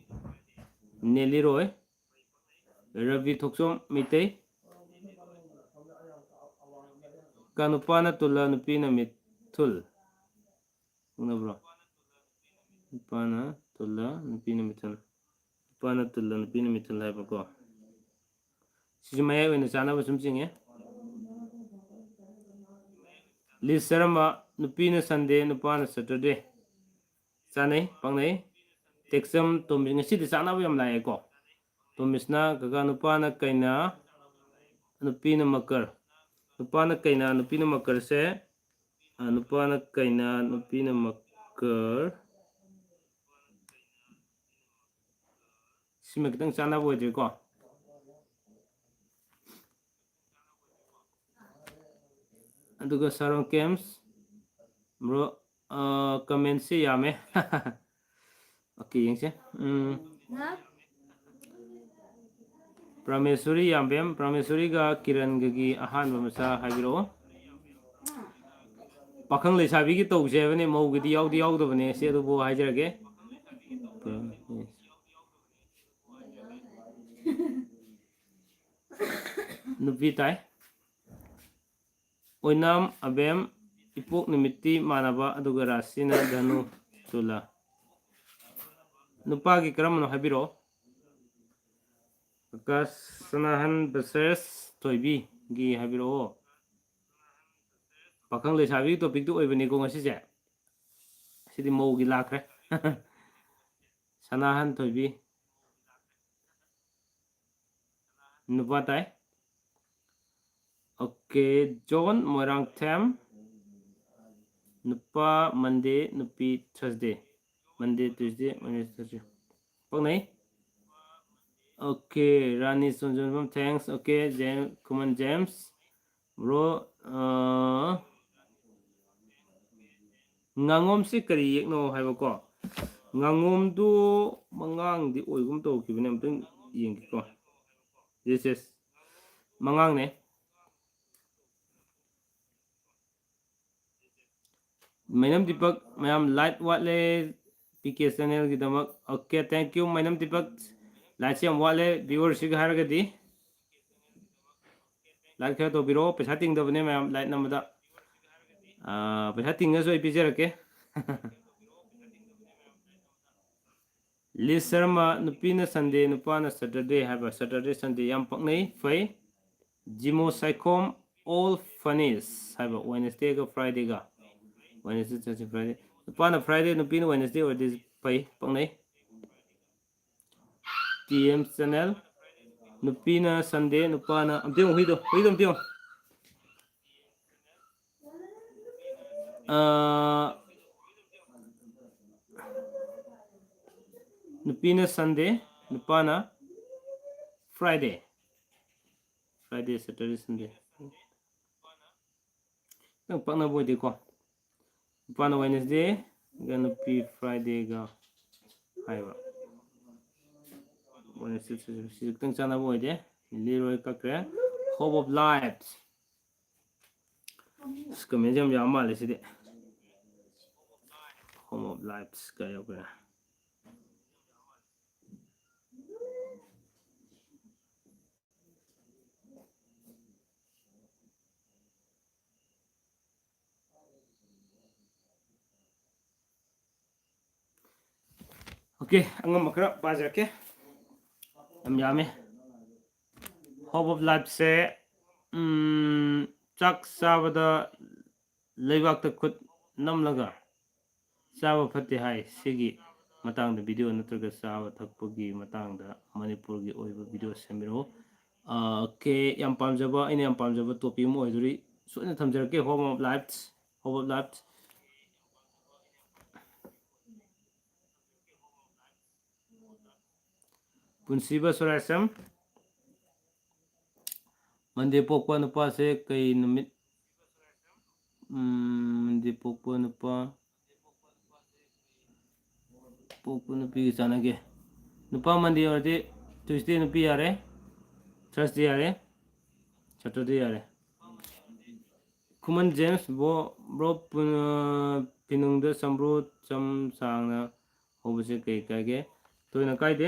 ꯅꯦꯂꯤꯔꯣꯏ, ꯔꯕꯤ ꯊꯣꯛꯆꯣꯝ ꯃꯩꯇꯩ꯫ ꯀ ꯅꯨꯄꯥꯅ ꯇꯨꯜꯂ, ꯅꯨꯄꯤꯅ ꯃꯤꯊꯨꯜ꯫ ꯈꯪꯅꯕ꯭ꯔꯣ? ꯅꯨꯄꯥꯅ ꯇꯨꯜꯂ, ꯅꯨꯄꯤꯅ ꯃꯤꯊꯨꯜ꯫ ꯅꯨꯄꯥꯅ ꯇꯨꯜꯂ, ꯅꯨꯄꯤꯅ ꯃꯤꯊꯨꯜ ꯍꯥꯏꯕꯀꯣ꯫ ꯁꯤꯁꯨ ꯃꯌꯥꯏ ꯑꯣꯏꯅ ꯆꯥꯅꯕ ꯁꯨꯝ ꯆꯤꯡꯉꯦ꯫ ꯂꯤꯁ ꯁꯔꯝꯕ, ꯅꯨꯄꯤꯅ ꯁꯟꯗꯦ, ꯅꯨꯄꯥꯅ ꯁꯇꯔꯗꯦ꯫ ꯆꯥꯅꯩ, ꯄꯥꯛꯅꯩ꯫ ꯇꯦꯛꯆꯝ ꯇꯣꯝꯕꯤ, ꯉꯁꯤꯗꯤ ꯆꯥꯅꯕ ꯌꯥꯝ ꯂꯥꯛꯑꯦꯀꯣ꯫ ꯇꯣꯝꯕꯤꯁꯅ ꯀꯀꯥ, ꯅꯨꯄꯥꯅ ꯀꯩꯅꯥ, ꯅꯨꯄꯤꯅ ꯃꯀꯔ꯫ ꯅꯨꯄꯥꯅ ꯀꯩꯅꯥ, ꯅꯨꯄꯤꯅ ꯃꯀꯔꯁꯦ, ꯑ, ꯅꯨꯄꯥꯅ ꯀꯩꯅꯥ, ꯅꯨꯄꯤꯅ ꯃꯀꯔ꯫ ꯁꯤꯃ ꯈꯤꯇꯪ ꯆꯥꯅꯕ ꯑꯣꯏꯗ꯭ꯔꯤꯀꯣ꯫ ꯑꯗꯨꯒ ꯁꯥꯔꯣꯡ ꯀꯦꯝꯁ, ꯕ꯭ꯔꯣ, ꯀꯃꯦꯟꯁꯤ ꯌꯥꯝꯃꯦ꯫ ꯑꯣꯀꯦ, ꯌꯦꯡꯁꯦ꯫ ꯎꯝ꯫ ꯄ꯭ꯔꯃꯦꯁꯣꯔꯤ ꯌꯥꯝꯕꯦꯝ, ꯄ꯭ꯔꯃꯦꯁꯣꯔꯤꯒ ꯀꯤꯔꯟꯒꯒꯤ ꯑꯍꯥꯟꯕ ꯃꯆꯥ ꯍꯥꯏꯕꯤꯔꯛꯑꯣ꯫ ꯄꯥꯈꯪ ꯂꯩꯁꯥꯕꯤꯒꯤ ꯇꯧꯁꯦ ꯍꯥꯏꯕꯅꯤ, ꯃꯧꯒꯤꯗꯤ ꯌꯥꯎꯗꯤ ꯌꯥꯎꯗꯕꯅꯦ, ꯁꯤ ꯑꯗꯨꯕꯨ ꯍꯥꯏꯖꯔꯒꯦ꯫ ꯅꯨꯄꯤ ꯇꯥꯏ꯫ ꯑꯣꯏꯅꯥꯝ ꯑꯕꯦꯝ, ꯏꯄꯣꯛ ꯅꯨꯃꯤꯠꯇꯤ ꯃꯥꯟꯅꯕ, ꯑꯗꯨꯒ ꯔꯥꯁꯤꯅ ꯙꯅꯨ, ꯇꯨꯂꯥ꯫ ꯅꯨꯄꯥꯒꯤ ꯀꯔꯝꯕꯅꯣ ꯍꯥꯏꯕꯤꯔꯛꯑꯣ꯫ ꯀꯀꯥ ꯁꯅꯥꯍꯟ versus ꯊꯣꯏꯕꯤꯒꯤ ꯍꯥꯏꯕꯤꯔꯛꯑꯣ꯫ ꯄꯥꯈꯪ ꯂꯩꯁꯥꯕꯤꯒꯤ ꯇꯣꯄꯤꯛꯇꯨ ꯑꯣꯏꯕꯅꯤꯀꯣ ꯉꯁꯤꯁꯦ꯫ ꯁꯤꯗꯤ ꯃꯧꯒꯤ ꯂꯥꯛꯈ꯭ꯔꯦ꯫ ꯁꯅꯥꯍꯟ ꯊꯣꯏꯕꯤ꯫ ꯅꯨꯄꯥ ꯇꯥꯏ꯫ Okay, John Moirangthem. ꯅꯨꯄꯥ ꯃꯟꯗꯦ, ꯅꯨꯄꯤ Thursday. Monday, Tuesday, Monday, Thursday. ꯄꯛꯅꯩ꯫ Okay, Rani Chongjonbam, thanks꯫ Okay, ꯖꯦꯝ-, ꯈꯨꯃꯟ ꯖꯦꯝꯁ꯫ ꯕ꯭ꯔꯣ, ꯑ, ꯉꯥꯉꯣꯝꯁꯤ ꯀꯔꯤ ꯌꯦꯛꯅꯣ ꯍꯥꯏꯕꯀꯣ? ꯉꯥꯉꯣꯝꯗꯨ ꯃꯉꯥꯡꯗꯤ ꯑꯣꯏꯒꯨꯝ ꯇꯧꯈꯤꯕꯅꯦ, ꯑꯝꯇꯪ ꯌꯦꯡꯒꯦꯀꯣ꯫ Yes, yes. ꯃꯉꯥꯡꯅꯦ꯫ ꯃꯩꯅꯝ ꯗꯤꯄꯛ, ꯃꯌꯥꯝ ꯂꯥꯏꯠ ꯋꯥꯠꯂꯦ P K ꯆꯦꯅꯦꯜꯒꯤꯗꯃꯛ꯫ Okay, thank you, ꯃꯩꯅꯝ Deepak. ꯂꯥꯏꯠꯁꯦ ꯌꯥꯝ ꯋꯥꯠꯂꯦ, ꯚꯤꯌꯨꯋꯔꯁꯤꯒ ꯍꯥꯏꯔꯒꯗꯤ꯫ ꯂꯥꯏꯠ ꯈꯔ ꯇꯧꯕꯤꯔꯛꯑꯣ, ꯄꯩꯁꯥ ꯇꯤꯡꯗꯕꯅꯦ ꯃꯌꯥꯝ, ꯂꯥꯏꯠ ꯅꯝꯕꯗ꯫ ꯑꯥ, ꯄꯩꯁꯥ ꯇꯤꯡꯉꯁꯨ ꯑꯩ ꯄꯤꯖꯔꯛꯀꯦ꯫ ꯂꯤꯁ ꯁꯔꯃ, ꯅꯨꯄꯤꯅ ꯁꯟꯗꯦ, ꯅꯨꯄꯥꯅ ꯁꯇꯔꯗꯦ ꯍꯥꯏꯕ, ꯁꯇꯔꯗꯦ, ꯁꯟꯗꯦ ꯌꯥꯝ ꯄꯛꯅꯩ, ꯐꯩ꯫ ꯖꯤꯃꯣ ꯁꯥꯏꯈꯣꯝ, all funnies ꯍꯥꯏꯕ, ꯋꯦꯅꯁꯗꯦꯒ ꯐ꯭ꯔꯥꯏꯗꯦꯒ꯫ Wednesday, Thursday, Friday. ꯅꯨꯄꯥꯅ ꯐ꯭ꯔꯥꯏꯗꯦ, ꯅꯨꯄꯤꯅ ꯋꯦꯅꯁꯗꯦ ꯑꯣꯏꯔꯗꯤ ꯐꯩ, ꯄꯛꯅꯩ꯫ ꯇꯤ ꯑꯦꯝ ꯆꯦꯅꯦꯜ, ꯅꯨꯄꯤꯅ ꯁꯟꯗꯦ, ꯅꯨꯄꯥꯅ, ꯑꯝꯇ ꯌꯦꯡꯉꯨ, ꯍꯨꯏꯗꯣ, ꯍꯨꯏꯗꯣ ꯑꯝꯇ ꯌꯦꯡꯉꯨ꯫ ꯑꯥ, ꯅꯨꯄꯤꯅ ꯁꯟꯗꯦ, ꯅꯨꯄꯥꯅ ꯐ꯭ꯔꯥꯏꯗꯦ꯫ ꯐ꯭ꯔꯥꯏꯗꯦ, ꯁꯦꯇꯔꯗꯦ, ꯁꯟꯗꯦ꯫ ꯈꯤꯇꯪ ꯄꯛꯅꯕ ꯑꯣꯏꯗꯦꯀꯣ꯫ ꯅꯨꯄꯥꯅ ꯋꯦꯅꯁꯗꯦꯒ ꯅꯨꯄꯤ ꯐ꯭ꯔꯥꯏꯗꯦꯒ ꯍꯥꯏꯕ꯫ ꯋꯦꯅꯁꯗꯦ, ꯁꯤꯁꯨ ꯈꯤꯇꯪ ꯆꯥꯟꯅꯕ ꯑꯣꯏꯗꯦ꯫ ꯂꯤꯔꯣꯏ ꯀꯛꯈ꯭ꯔꯦ꯫ Hope of Life꯫ ꯑꯁ, ꯀꯃꯦꯟꯁꯦ ꯌꯥꯝ ꯌꯥꯝ ꯃꯥꯜꯂꯦ ꯁꯤꯗꯤ꯫ Hope of Life ꯀꯥꯏ ꯌꯧꯈ꯭ꯔꯦ꯫ Okay, ꯑꯉꯝꯕ ꯈꯔ ꯄꯥꯖꯔꯛꯀꯦ꯫ ꯌꯥꯝ ꯌꯥꯝꯃꯦ꯫ Hope of Lifeꯁꯦ, ꯎꯝ, ꯆꯥꯛ ꯆꯥꯕꯗ ꯂꯩꯕꯥꯛꯇ ꯈꯨꯠ ꯅꯝꯂꯒ ꯆꯥꯕ ꯐꯠꯇꯦ ꯍꯥꯏ꯫ ꯁꯤꯒꯤ ꯃꯇꯥꯡꯗ ꯚꯤꯗꯤꯑꯣ ꯅꯠꯇ꯭ꯔꯒ ꯆꯥꯕ ꯊꯛꯄꯒꯤ ꯃꯇꯥꯡꯗ ꯃꯅꯤꯄꯨꯔꯒꯤ ꯑꯣꯏꯕ ꯚꯤꯗꯤꯑꯣ ꯁꯦꯝꯕꯤꯔꯛꯎ꯫ ꯑꯥ, okay, ꯌꯥꯝ ꯄꯥꯝꯖꯕ, ꯑꯩꯅ ꯌꯥꯝ ꯄꯥꯝꯖꯕ ꯇꯣꯄꯤꯛ ꯑꯃ ꯑꯣꯏꯗꯣꯔꯤ꯫ ꯁꯣꯏꯗꯅ ꯊꯝꯖꯔꯛꯀꯦ, Hope of Life, Hope of Life꯫ ꯄꯨꯟꯁꯤꯕ ꯁꯣꯔꯥꯏꯁꯝ, ꯃꯟꯗꯦ ꯄꯣꯛꯄ ꯅꯨꯄꯥꯁꯦ ꯀꯩ ꯅꯨꯃꯤꯠ? ꯎꯝ, ꯃꯟꯗꯦ ꯄꯣꯛꯄ ꯅꯨꯄꯥ, ꯄꯣꯛꯄ ꯅꯨꯄꯤꯒ ꯆꯥꯟꯅꯒꯦ? ꯅꯨꯄꯥ Monday ꯑꯣꯏꯔꯗꯤ Tuesday ꯅꯨꯄꯤ ꯌꯥꯔꯦ, Thursday ꯌꯥꯔꯦ, Saturday ꯌꯥꯔꯦ꯫ ꯈꯨꯃꯟ ꯖꯦꯝꯁ, ꯕ꯭ꯔꯣ, ꯕ꯭ꯔꯣ, ꯄꯨ-, ꯐꯤꯅꯨꯡꯗ ꯆꯝꯕ꯭ꯔꯨ ꯆꯝ ꯁꯥꯡꯅ ꯍꯧꯕꯁꯦ ꯀꯩ ꯀꯥꯏꯒꯦ? ꯊꯣꯏꯅ ꯀꯥꯏꯗꯦ꯫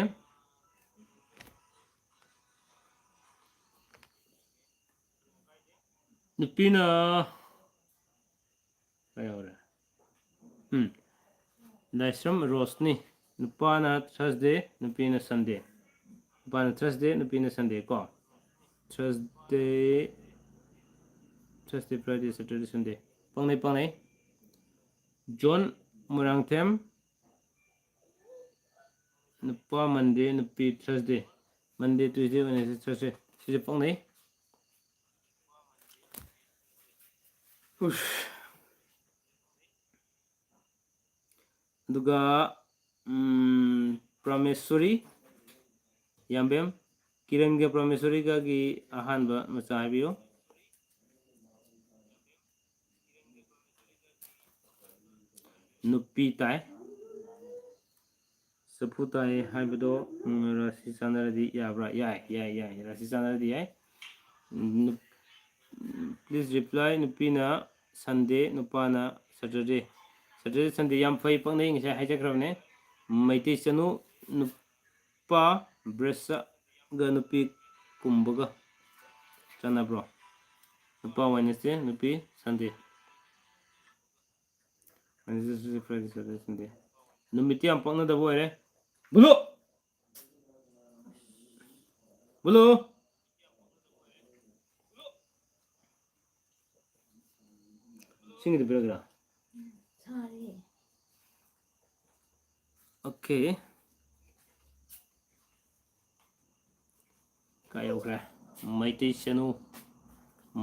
ꯅꯨꯄꯤꯅ ꯀꯩ ꯍꯧꯔꯦ? ꯎꯝ꯫ ꯂꯥꯏꯁ꯭ꯔꯝ ꯔꯣꯁꯅꯤ꯫ ꯅꯨꯄꯥꯅ Thursday, ꯅꯨꯄꯤꯅ Sunday꯫ ꯅꯨꯄꯥꯅ Thursday, ꯅꯨꯄꯤꯅ Sunday ꯀꯣ꯫ Thursday, Thursday, Friday, Saturday, Sunday꯫ ꯄꯪꯅꯩ, ꯄꯪꯅꯩ꯫ ꯖꯣꯟ ꯃꯣꯏꯔꯥꯡꯊꯦꯝ꯫ ꯅꯨꯄꯥ Monday, ꯅꯨꯄꯤ Thursday꯫ Monday, Tuesday, Wednesday, Thursday꯫ ꯁꯤꯁꯦ ꯄꯪꯅꯩ꯫ ꯎꯁ꯫ ꯑꯗꯨꯒ, ꯎꯝ, ꯄ꯭ꯔꯃꯦꯁꯣꯔꯤ ꯌꯥꯝꯕꯦꯝ, ꯀꯤꯔꯟꯒ ꯄ꯭ꯔꯃꯦꯁꯣꯔꯤꯒꯒꯤ ꯑꯍꯥꯟꯕ ꯃꯆꯥ ꯍꯥꯏꯕꯤꯌꯨ꯫ ꯅꯨꯄꯤ ꯇꯥꯏ꯫ ꯆꯐꯨ ꯇꯥꯏ ꯍꯥꯏꯕꯗꯣ, ꯎꯝ, ꯔꯥꯁꯤ ꯆꯥꯟꯅꯔꯗꯤ ꯌꯥꯕ꯭ꯔꯥ? ꯌꯥꯏ, ꯌꯥꯏ, ꯌꯥꯏ꯫ ꯔꯥꯁꯤ ꯆꯥꯟꯅꯔꯗꯤ ꯌꯥꯏ꯫ ꯎꯝ, ꯅꯨꯞ-, please reply꯫ ꯅꯨꯄꯤꯅ Sunday, ꯅꯨꯄꯥꯅ Saturday꯫ Saturday, Sunday ꯌꯥꯝ ꯐꯩ, ꯄꯪꯅꯩ, ꯉꯁꯥꯏ ꯍꯥꯏꯖꯈ꯭ꯔꯕꯅꯦ꯫ ꯃꯩꯇꯩ ꯆꯅꯨ, ꯅꯨꯄꯥ ꯕ꯭ꯔꯦꯁꯒ ꯅꯨꯄꯤ ꯀꯨꯝꯕꯒ ꯆꯥꯟꯅꯕ꯭ꯔꯣ? ꯅꯨꯄꯥ Wednesday, ꯅꯨꯄꯤ Sunday꯫ Wednesday, Thursday, Friday, Saturday, Sunday꯫ ꯅꯨꯃꯤꯠꯇꯤ ꯌꯥꯝ ꯄꯛꯅꯗꯕ ꯑꯣꯏꯔꯦ꯫ ꯕꯨꯂꯨ! ꯕꯨꯂꯨ! ꯁꯤꯡꯒꯤꯗ ꯄꯤꯔꯛꯑꯒꯦꯔꯥ? ꯁꯥꯔꯦ꯫ Okay꯫ ꯀꯥꯏ ꯌꯧꯈ꯭ꯔꯦ? ꯃꯩꯇꯩ ꯆꯅꯨ꯫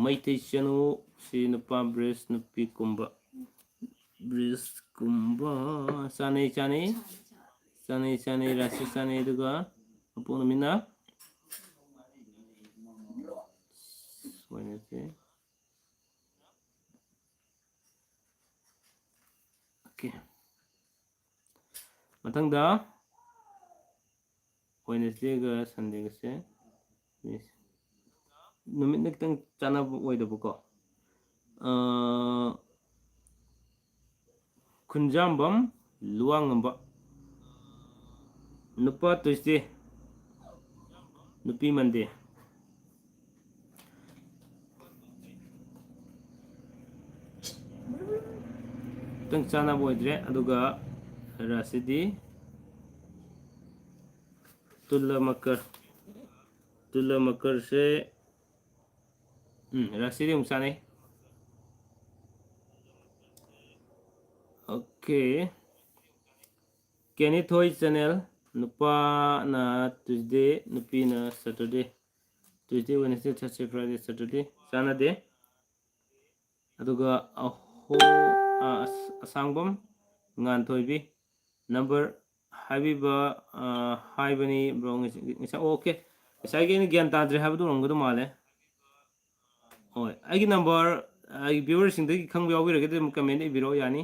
ꯃꯩꯇꯩ ꯆꯅꯨ ꯁꯤ ꯅꯨꯄꯥ ꯕ꯭ꯔꯦꯁ, ꯅꯨꯄꯤ ꯀꯨꯝꯕ꯫ ꯕ꯭ꯔꯦꯁ ꯀꯨꯝꯕ꯫ ꯆꯥꯅꯩ, ꯆꯥꯅꯩ꯫ ꯆꯥꯅꯩ, ꯆꯥꯅꯩ, ꯔꯥꯁꯤ ꯆꯥꯅꯩ, ꯑꯗꯨꯒ ꯃꯄꯣꯛ ꯅꯨꯃꯤꯠꯅ Wednesday꯫ Okay꯫ ꯃꯊꯪꯗ Wednesdayꯒ Sundayꯒꯁꯦ ꯅꯨꯃꯤꯠꯅ ꯈꯤꯇꯪ ꯆꯥꯟꯅꯕ ꯑꯣꯏꯗꯕꯀꯣ꯫ ꯑꯥ, ꯈꯨꯟꯖꯥꯝꯕꯝ ꯂꯨꯋꯥꯡꯉꯝꯕ꯫ ꯅꯨꯄꯥ Tuesday, ꯅꯨꯄꯤ Monday꯫ ꯈꯤꯇꯪ ꯆꯥꯟꯅꯕ ꯑꯣꯏꯗ꯭ꯔꯦ꯫ ꯑꯗꯨꯒ ꯔꯥꯁꯤꯗꯤ ꯇꯨꯂꯥ ꯃꯀꯔ꯫ ꯇꯨꯂꯥ ꯃꯀꯔꯁꯦ, ꯎꯝ, ꯔꯥꯁꯤꯗꯤ ꯑꯃꯨꯛ ꯆꯥꯟꯅꯩ꯫ Okay꯫ ꯀꯦꯅꯤꯊꯣꯏ channel, ꯅꯨꯄꯥꯅ Tuesday, ꯅꯨꯄꯤꯅ Saturday꯫ Tuesday, Wednesday, Thursday, Friday, Saturday ꯆꯥꯟꯅꯗꯦ꯫ ꯑꯗꯨꯒ ꯑꯍꯣ-, ꯑ, ꯑꯁ-, ꯑꯁꯥꯡꯕꯝ ꯉꯥꯟꯊꯣꯏꯕꯤ number ꯍꯥꯏꯕꯤꯕ, ꯑ, ꯍꯥꯏꯕꯅꯤ bro꯫ ꯉꯁꯤ-, ꯉꯁꯥꯏ, okay, ꯉꯁꯥꯏꯒꯤ ꯑꯩꯅ ꯒ꯭ꯌꯥꯟ ꯇꯥꯗ꯭ꯔꯦ ꯍꯥꯏꯕꯗꯨ ꯑꯣꯏꯔꯝꯒꯗꯧ ꯃꯥꯜꯂꯦ꯫ ꯍꯣꯏ, ꯑꯩꯒꯤ number, ꯑꯩꯒꯤ viewerꯁꯤꯡꯗꯒꯤ ꯈꯪꯕ ꯌꯥꯎꯕꯤꯔꯒꯗꯤ ꯑꯗꯨꯝ comment ꯏꯕꯤꯔꯛꯑꯣ, ꯌꯥꯅꯤ꯫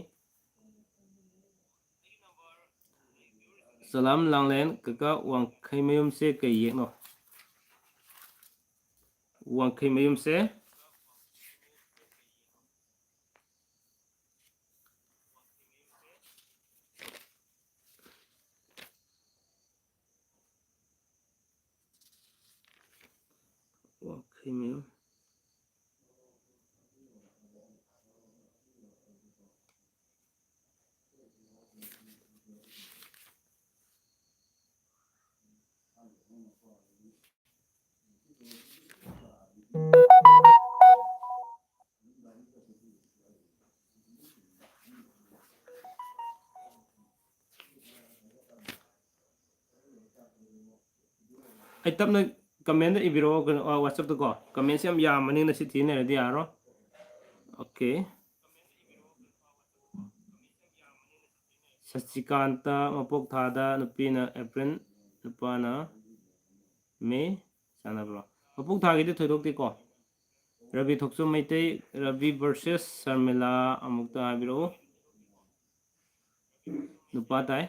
ꯁꯂꯥꯝ ꯂꯥꯡꯂꯦꯟ꯫ ꯀꯀꯥ, ꯋꯥꯡꯈꯩ ꯃꯌꯨꯝꯁꯦ ꯀꯩ ꯌꯦꯛꯅꯣ? ꯋꯥꯡꯈꯩ ꯃꯌꯨꯝꯁꯦ ꯋꯥꯡꯈꯩ ꯃꯌꯨꯝ꯫ ꯑꯩ ꯇꯞꯅ comment ꯏꯕꯤꯔꯛꯑꯣ, ꯀꯩꯅꯣ, ꯑ, WhatsAppꯇꯀꯣ꯫ Commentꯁꯦ ꯌꯥꯝ ꯌꯥꯝꯕꯅꯤꯅ ꯁꯤ ꯊꯤꯅꯔꯗꯤ ꯌꯥꯔꯔꯣꯏ꯫ Okay꯫ ꯁꯆꯤꯀꯥꯟꯇ, ꯃꯄꯣꯛ ꯊꯥꯗ, ꯅꯨꯄꯤꯅ April, ꯅꯨꯄꯥꯅ May꯫ ꯆꯥꯟꯅꯕ꯭ꯔꯣ? ꯃꯄꯣꯛ ꯊꯥꯒꯤꯗꯤ ꯊꯣꯏꯗꯣꯛꯇꯦꯀꯣ꯫ ꯔꯕꯤ ꯊꯣꯛꯆꯣꯝ ꯃꯩꯇꯩ, ꯔꯕꯤ versus ꯁꯔꯃꯤꯂꯥ ꯑꯃꯨꯛꯇ ꯍꯥꯏꯕꯤꯔꯛꯎ꯫ ꯅꯨꯄꯥ ꯇꯥꯏ꯫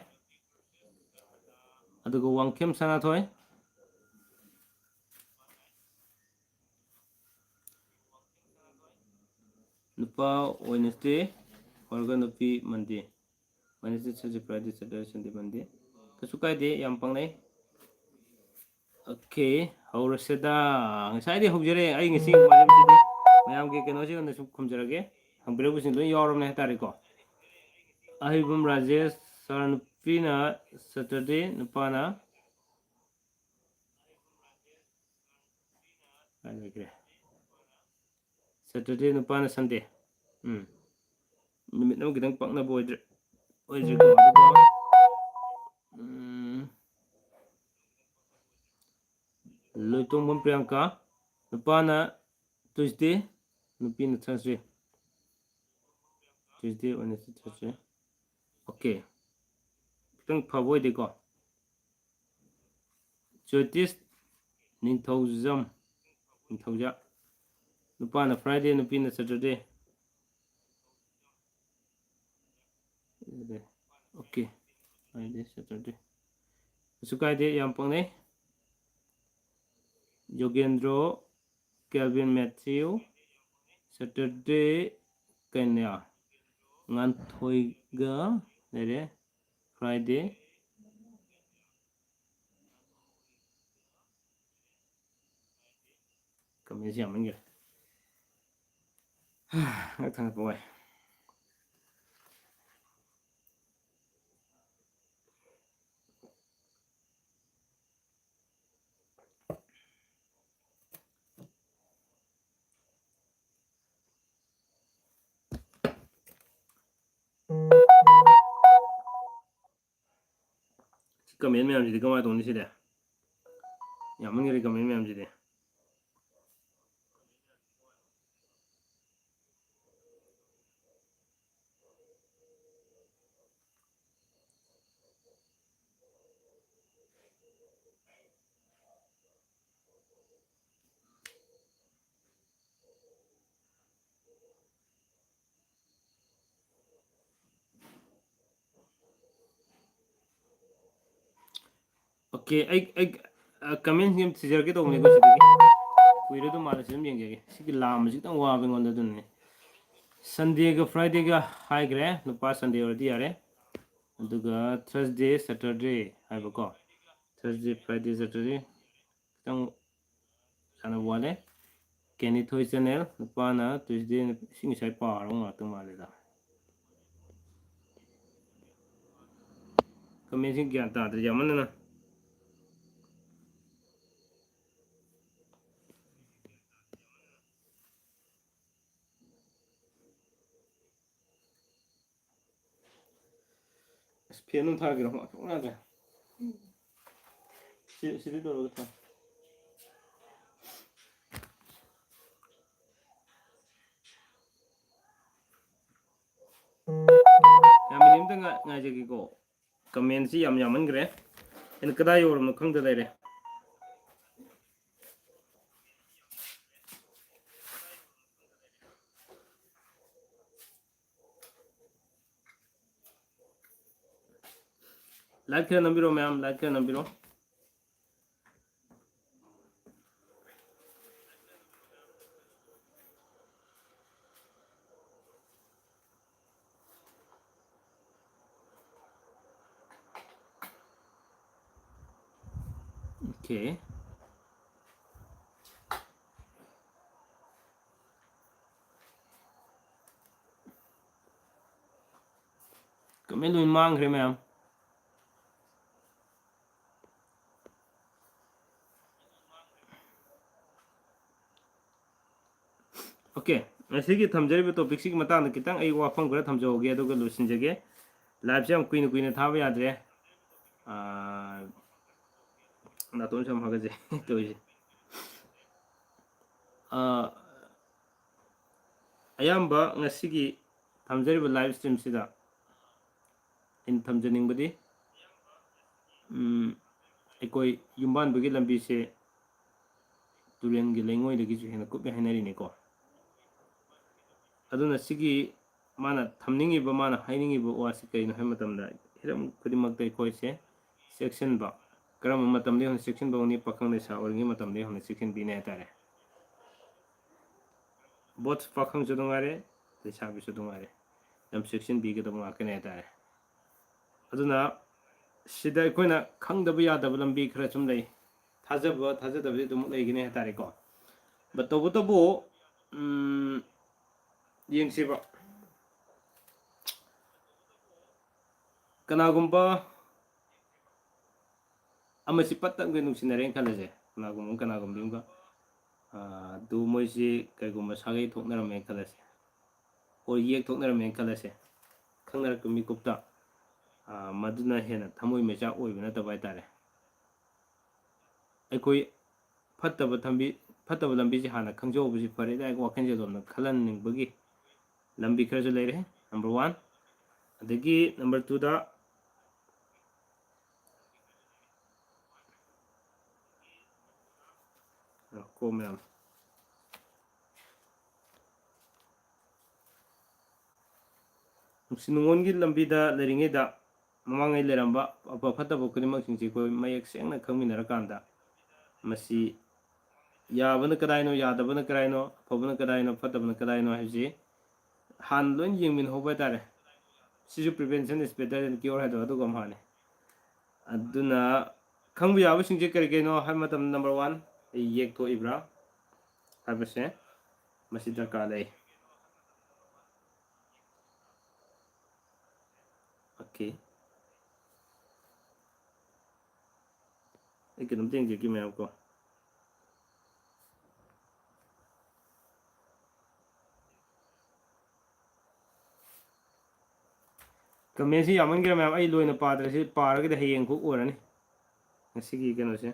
ꯑꯗꯨꯒ ꯋꯥꯡꯈꯦꯝ ꯁꯅꯥꯊꯣꯏ, ꯅꯨꯄꯥ Wednesday, ꯑꯣꯏꯔꯒ ꯅꯨꯄꯤ Monday꯫ Wednesday, Thursday, Friday, Saturday, Sunday, Monday꯫ ꯀꯩꯁꯨ ꯀꯥꯏꯗꯦ, ꯌꯥꯝ ꯄꯪꯅꯩ꯫ ꯑꯣꯀꯦ, ꯍꯧꯔꯁꯤꯗ꯫ ꯉꯁꯥꯏꯗꯤ ꯍꯧꯖꯔꯦ ꯑꯩ ꯉꯁꯤ ꯃꯌꯥꯝꯒꯤ ꯀꯩꯅꯣꯁꯤ ꯑꯣꯏꯅ ꯁꯨꯝ ꯈꯨꯝꯖꯔꯒꯦ꯫ ꯍꯪꯕꯤꯔꯛꯄꯁꯤꯡ ꯂꯣꯏ ꯌꯥꯎꯔꯕꯅꯦ ꯍꯥꯏꯇꯥꯔꯦꯀꯣ꯫ ꯑꯍꯩꯕꯝ ꯔꯥꯖꯦꯁ ꯁꯥꯔ, ꯅꯨꯄꯤꯅ Saturday, ꯅꯨꯄꯥꯅ ꯀꯥꯏ ꯂꯩꯈ꯭ꯔꯦ? Saturday, ꯅꯨꯄꯥꯅ Sunday꯫ ꯎꯝ꯫ ꯅꯨꯃꯤꯠ ꯑꯃ ꯈꯤꯇꯪ ꯄꯛꯅꯕ ꯑꯣꯏꯗ꯭ꯔꯦ, ꯑꯣꯏꯗ꯭ꯔꯦꯀꯣ꯫ ꯑꯗꯨꯒ, ꯎꯝ, ꯂꯣꯏꯇꯣꯡꯕꯝ ꯄ꯭ꯔꯤꯌꯥꯡꯀꯥ, ꯅꯨꯄꯥꯅ Tuesday, ꯅꯨꯄꯤꯅ Thursday꯫ Tuesday, Wednesday, Thursday꯫ Okay. ꯈꯤꯇꯪ ꯐꯕ ꯑꯣꯏꯗꯦꯀꯣ꯫ ꯖꯣꯏꯇꯤꯁ ꯅꯤꯡꯊꯧꯖꯝ, ꯅꯤꯡꯊꯧꯖ꯫ ꯅꯨꯄꯥꯅ Friday, ꯅꯨꯄꯤꯅ Saturday꯫ ꯑꯣꯀꯦ꯫ Friday, Saturday꯫ ꯀꯩꯁꯨ ꯀꯥꯏꯗꯦ, ꯌꯥꯝ ꯄꯪꯅꯩ꯫ ꯌꯣꯒꯦꯟꯗ꯭ꯔꯣ, ꯀꯦꯜꯚꯤꯟ ꯃꯦꯊ꯭ꯌꯨ, Saturday ꯀꯩꯅꯣ, ꯉꯥꯟꯊꯣꯏꯒ ꯂꯩꯔꯦ, Friday꯫ Commentꯁꯤ ꯌꯥꯝꯃꯟꯈ꯭ꯔꯦ꯫ ꯉꯛ ꯊꯥꯡꯒꯠꯄ ꯋꯥꯏ꯫ Comment ꯃꯌꯥꯝꯁꯤꯗꯤ ꯀꯃꯥꯏꯅ ꯇꯧꯅꯤ ꯁꯤꯗꯤ? ꯌꯥꯝꯃꯟꯈ꯭ꯔꯦ comment ꯃꯌꯥꯝꯁꯤꯗꯤ꯫ ꯑꯣꯀꯦ, ꯑꯩ ꯑꯩ ꯀꯃꯦꯟꯁꯤꯡ ꯑꯃ ꯊꯤꯖꯔꯛꯀꯦ ꯇꯧꯕꯅꯦꯀꯣ ꯁꯤꯗꯒꯤ꯫ ꯀꯨꯏꯔꯗꯧ ꯃꯥꯜꯂꯦ, ꯁꯤ ꯑꯗꯨꯝ ꯌꯦꯡꯖꯒꯦ꯫ ꯁꯤꯒꯤ ꯂꯥꯝꯕꯁꯤ ꯈꯤꯇꯪ ꯋꯥꯕ ꯑꯩꯉꯣꯟꯗ, ꯑꯗꯨꯅꯅꯦ꯫ ꯁꯟꯗꯦꯒ ꯐ꯭ꯔꯥꯏꯗꯦꯒ ꯍꯥꯏꯈ꯭ꯔꯦ, ꯅꯨꯄꯥ ꯁꯟꯗꯦ ꯑꯣꯏꯔꯗꯤ ꯌꯥꯔꯦ꯫ ꯑꯗꯨꯒ ꯊꯔꯁꯗꯦ ꯁꯦꯇꯔꯗꯦ ꯍꯥꯏꯕꯀꯣ, ꯊꯔꯁꯗꯦ ꯐ꯭ꯔꯥꯏꯗꯦ ꯁꯦꯇꯔꯗꯦ ꯈꯤꯇꯪ ꯁꯥꯟꯅꯕ ꯋꯥꯠꯂꯦ꯫ ꯀꯦꯅꯤꯊꯣꯏ ꯆꯦꯅꯦꯜ, ꯅꯨꯄꯥꯅ ꯇ꯭ꯌꯨꯁꯗꯦ, ꯁꯤ ꯉꯁꯥꯏ ꯄꯥꯔꯕ ꯉꯥꯛꯇ ꯃꯥꯜꯂꯦꯗ꯫ ꯀꯃꯦꯟꯁꯤꯡ ꯒ꯭ꯌꯥꯟ ꯇꯥꯗ꯭ꯔꯦ ꯌꯥꯝꯃꯟꯗꯅ꯫ ꯑꯁ, ꯐꯦꯟ ꯑꯃ ꯊꯥꯒꯦꯔꯣ? ꯉꯥꯛꯇꯪ ꯉꯥꯏꯈꯣ꯫ ꯁꯤ, ꯁꯤꯗꯤ ꯇꯧꯔꯒ ꯊꯝ꯫ ꯌꯥꯝ ꯃꯤꯅꯤꯠ ꯑꯝꯇ ꯉꯥꯏ-, ꯉꯥꯏꯖꯒꯦꯀꯣ꯫ ꯀꯃꯦꯟꯁꯤ ꯌꯥꯝ ꯌꯥꯝꯃꯟꯈ꯭ꯔꯦ꯫ ꯑꯩꯅ ꯀꯗꯥꯏ ꯌꯧꯔꯕꯅꯣ ꯈꯪꯗ ꯂꯩꯔꯦ꯫ ꯂꯥꯏꯛ ꯈꯔ ꯅꯝꯕꯤꯔꯣ ꯃꯌꯥꯝ, ꯂꯥꯏꯛ ꯈꯔ ꯅꯝꯕꯤꯔꯣ꯫ ꯑꯣꯀꯦ꯫ ꯀꯃꯦꯟ ꯂꯣꯏ ꯃꯥꯡꯈ꯭ꯔꯦ ꯃꯌꯥꯝ꯫ ꯑꯣꯀꯦ, ꯉꯁꯤꯒꯤ ꯊꯝꯖꯔꯤꯕ ꯇꯣꯄꯤꯛꯁꯤꯒꯤ ꯃꯇꯥꯡꯗ ꯈꯤꯇꯪ ꯑꯩ ꯋꯥꯐꯝ ꯈꯔ ꯊꯝꯖꯍꯧꯒꯦ, ꯑꯗꯨꯒ ꯂꯣꯏꯁꯤꯟꯖꯒꯦ꯫ ꯂꯥꯏꯞꯁꯦ ꯌꯥꯝ ꯀꯨꯏꯅ ꯀꯨꯏꯅ ꯊꯥꯕ ꯌꯥꯗ꯭ꯔꯦ꯫ ꯑꯥ, ꯅꯥꯇꯣꯟꯁꯨ ꯌꯥꯝ ꯍꯥꯒꯠꯆꯩ ꯇꯧꯔꯤꯁꯦ꯫ ꯑꯥ, ꯑꯌꯥꯝꯕ ꯉꯁꯤꯒꯤ ꯊꯝꯖꯔꯤꯕ ꯂꯥꯏꯞ ꯁ꯭ꯇ꯭ꯔꯤꯝꯁꯤꯗ ꯑꯩꯅ ꯊꯝꯖꯅꯤꯡꯕꯗꯤ, ꯎꯝ, ꯑꯩꯈꯣꯏ ꯌꯨꯝꯕꯥꯟꯕꯒꯤ ꯂꯝꯕꯤꯁꯦ ꯇꯨꯔꯦꯜꯒꯤ ꯂꯩꯉꯣꯏꯗꯒꯤꯁꯨ ꯍꯦꯟꯅ ꯀꯨꯞꯄꯦ ꯍꯥꯏꯅꯔꯤꯅꯤꯀꯣ꯫ ꯑꯗꯨꯅ ꯁꯤꯒꯤ ꯃꯥꯅ ꯊꯝꯅꯤꯡꯉꯤꯕ, ꯃꯥꯅ ꯍꯥꯏꯅꯤꯡꯉꯤꯕ ꯋꯥꯁꯤ ꯀꯔꯤꯅꯣ ꯍꯥꯏꯕ ꯃꯇꯝꯗ, ꯍꯤꯔꯝ ꯈꯨꯗꯤꯡꯃꯛꯇ ꯑꯩꯈꯣꯏꯁꯦ ꯆꯦꯛꯁꯤꯟꯕ, ꯀꯔꯝꯕ ꯃꯇꯝꯗꯒꯤ ꯍꯧꯅ ꯆꯦꯛꯁꯤꯟꯕ ꯍꯧꯅꯤ? ꯄꯥꯈꯪ ꯂꯩꯁꯥ ꯑꯣꯏꯔꯤꯉꯩ ꯃꯇꯝꯗꯒꯤ ꯍꯧꯅ ꯆꯦꯛꯁꯤꯟꯕꯤꯅꯤ ꯍꯥꯏꯇꯥꯔꯦ꯫ Both ꯄꯥꯈꯪꯁꯨ ꯑꯗꯨꯝ ꯉꯥꯏꯔꯦ, ꯂꯩꯁꯥꯕꯤꯁꯨ ꯑꯗꯨꯝ ꯉꯥꯏꯔꯦ, ꯌꯥꯝ ꯆꯦꯛꯁꯤꯟꯕꯤꯒꯗꯕ ꯉꯥꯛꯇꯅꯦ ꯍꯥꯏꯇꯥꯔꯦ꯫ ꯑꯗꯨꯅ ꯁꯤꯗ ꯑꯩꯈꯣꯏꯅ ꯈꯪꯗꯕ ꯌꯥꯗꯕ ꯂꯝꯕꯤ ꯈꯔ ꯁꯨꯝ ꯂꯩ꯫ ꯊꯥꯖꯕ ꯊꯥꯖꯗꯕꯗꯤ ꯑꯗꯨꯝ ꯂꯩꯒꯅꯤ ꯍꯥꯏꯇꯥꯔꯦꯀꯣ꯫ But ꯇꯧꯕꯇꯕꯨ, ꯎꯝ, ꯌꯦꯡꯁꯤꯕ, ꯀꯅꯥꯒꯨꯝꯕ ꯑꯃꯁꯤ ꯄꯠ ꯇꯠꯈꯩ ꯅꯨꯡꯁꯤꯅꯔꯦꯅ ꯈꯜꯂꯁꯦ, ꯀꯅꯥꯒꯨꯝꯕ ꯑꯃ ꯀꯅꯥꯒꯨꯝꯕꯤ ꯑꯃꯒ, ꯑꯥ, ꯑꯗꯨ ꯃꯣꯏꯁꯤ ꯀꯩꯒꯨꯝꯕ ꯁꯥꯒꯩ ꯊꯣꯛꯅꯔꯝꯃꯦꯅ ꯈꯜꯂꯁꯦ, ꯑꯣꯔ ꯌꯦꯛ ꯊꯣꯛꯅꯔꯝꯃꯦꯅ ꯈꯜꯂꯁꯦ, ꯈꯪꯅꯔꯛꯄ ꯃꯤꯀꯨꯞꯇ, ꯑꯥ, ꯃꯗꯨꯅ ꯍꯦꯟꯅ ꯊꯃꯣꯏ ꯃꯩꯆꯥꯛ ꯑꯣꯏꯕ ꯅꯠꯇꯕ ꯍꯥꯏꯇꯥꯔꯦ꯫ ꯑꯩꯈꯣꯏ ꯐꯠꯇꯕ ꯊꯝꯕꯤ-, ꯐꯠꯇꯕ ꯂꯝꯕꯤꯁꯦ ꯍꯥꯟꯅ ꯈꯪꯖꯍꯧꯕꯁꯤ ꯐꯔꯦ ꯀꯥꯏꯅ ꯋꯥꯈꯜꯁꯦ ꯑꯗꯣꯝꯗ ꯈꯜꯍꯟꯅꯤꯡꯕꯒꯤ ꯂꯝꯕꯤ ꯈꯔꯁꯨ ꯂꯩꯔꯦ, number one꯫ ꯑꯗꯒꯤ number twoꯗ, ꯀꯣ ꯃꯌꯥꯝ, ꯅꯨꯡꯁꯤ ꯅꯨꯡꯉꯣꯟꯒꯤ ꯂꯝꯕꯤꯗ ꯂꯩꯔꯤꯉꯩꯗ ꯃꯃꯥꯡꯉꯩ ꯂꯩꯔꯝꯕ ꯑꯐ ꯐꯠꯇꯕ ꯈꯨꯗꯤꯡꯃꯛꯁꯤꯡꯁꯤ ꯑꯩꯈꯣꯏ ꯃꯌꯦꯛ ꯁꯦꯡꯅ ꯈꯪꯃꯤꯟꯅꯔꯀꯥꯟꯗ, ꯃꯁꯤ ꯌꯥꯕꯅ ꯀꯗꯥꯏꯅꯣ, ꯌꯥꯗꯕꯅ ꯀꯗꯥꯏꯅꯣ, ꯑꯐꯕꯅ ꯀꯗꯥꯏꯅꯣ, ꯐꯠꯇꯕꯅ ꯀꯗꯥꯏꯅꯣ ꯍꯥꯏꯕꯁꯤ ꯍꯥꯟꯅ ꯂꯣꯏꯅ ꯌꯦꯡꯃꯤꯟꯅꯍꯧꯕ ꯍꯥꯏꯇꯥꯔꯦ꯫ ꯁꯤꯁꯨ prevention is better than cure ꯍꯥꯏꯗꯣ ꯑꯗꯨꯒ ꯃꯥꯅꯤ꯫ ꯑꯗꯨꯅ ꯈꯪꯕ ꯌꯥꯕꯁꯤꯡꯁꯦ ꯀꯔꯤ ꯀꯔꯤꯅꯣ ꯍꯥꯏꯕ ꯃꯇꯝꯗ, number one, ꯑꯩ ꯌꯦꯛꯊꯣꯛꯏꯕ꯭ꯔꯥ ꯍꯥꯏꯕꯁꯦ ꯃꯁꯤ ꯗꯔꯀꯥꯔ ꯂꯩ꯫ Okay꯫ ꯑꯩ ꯀꯩꯅꯣꯝꯇ ꯌꯦꯡꯖꯒꯦ ꯃꯌꯥꯝ ꯀꯣ꯫ Commentꯁꯤ ꯌꯥꯝꯃꯟꯈ꯭ꯔꯦ ꯃꯌꯥꯝ, ꯑꯩ ꯂꯣꯏꯅ ꯄꯥꯗ꯭ꯔꯦ, ꯁꯤ ꯄꯥꯔꯒꯗꯤ ꯍꯌꯦꯡ ꯈꯨꯛ ꯑꯣꯏꯔꯅꯤ ꯉꯁꯤꯒꯤ ꯀꯩꯅꯣꯁꯦ꯫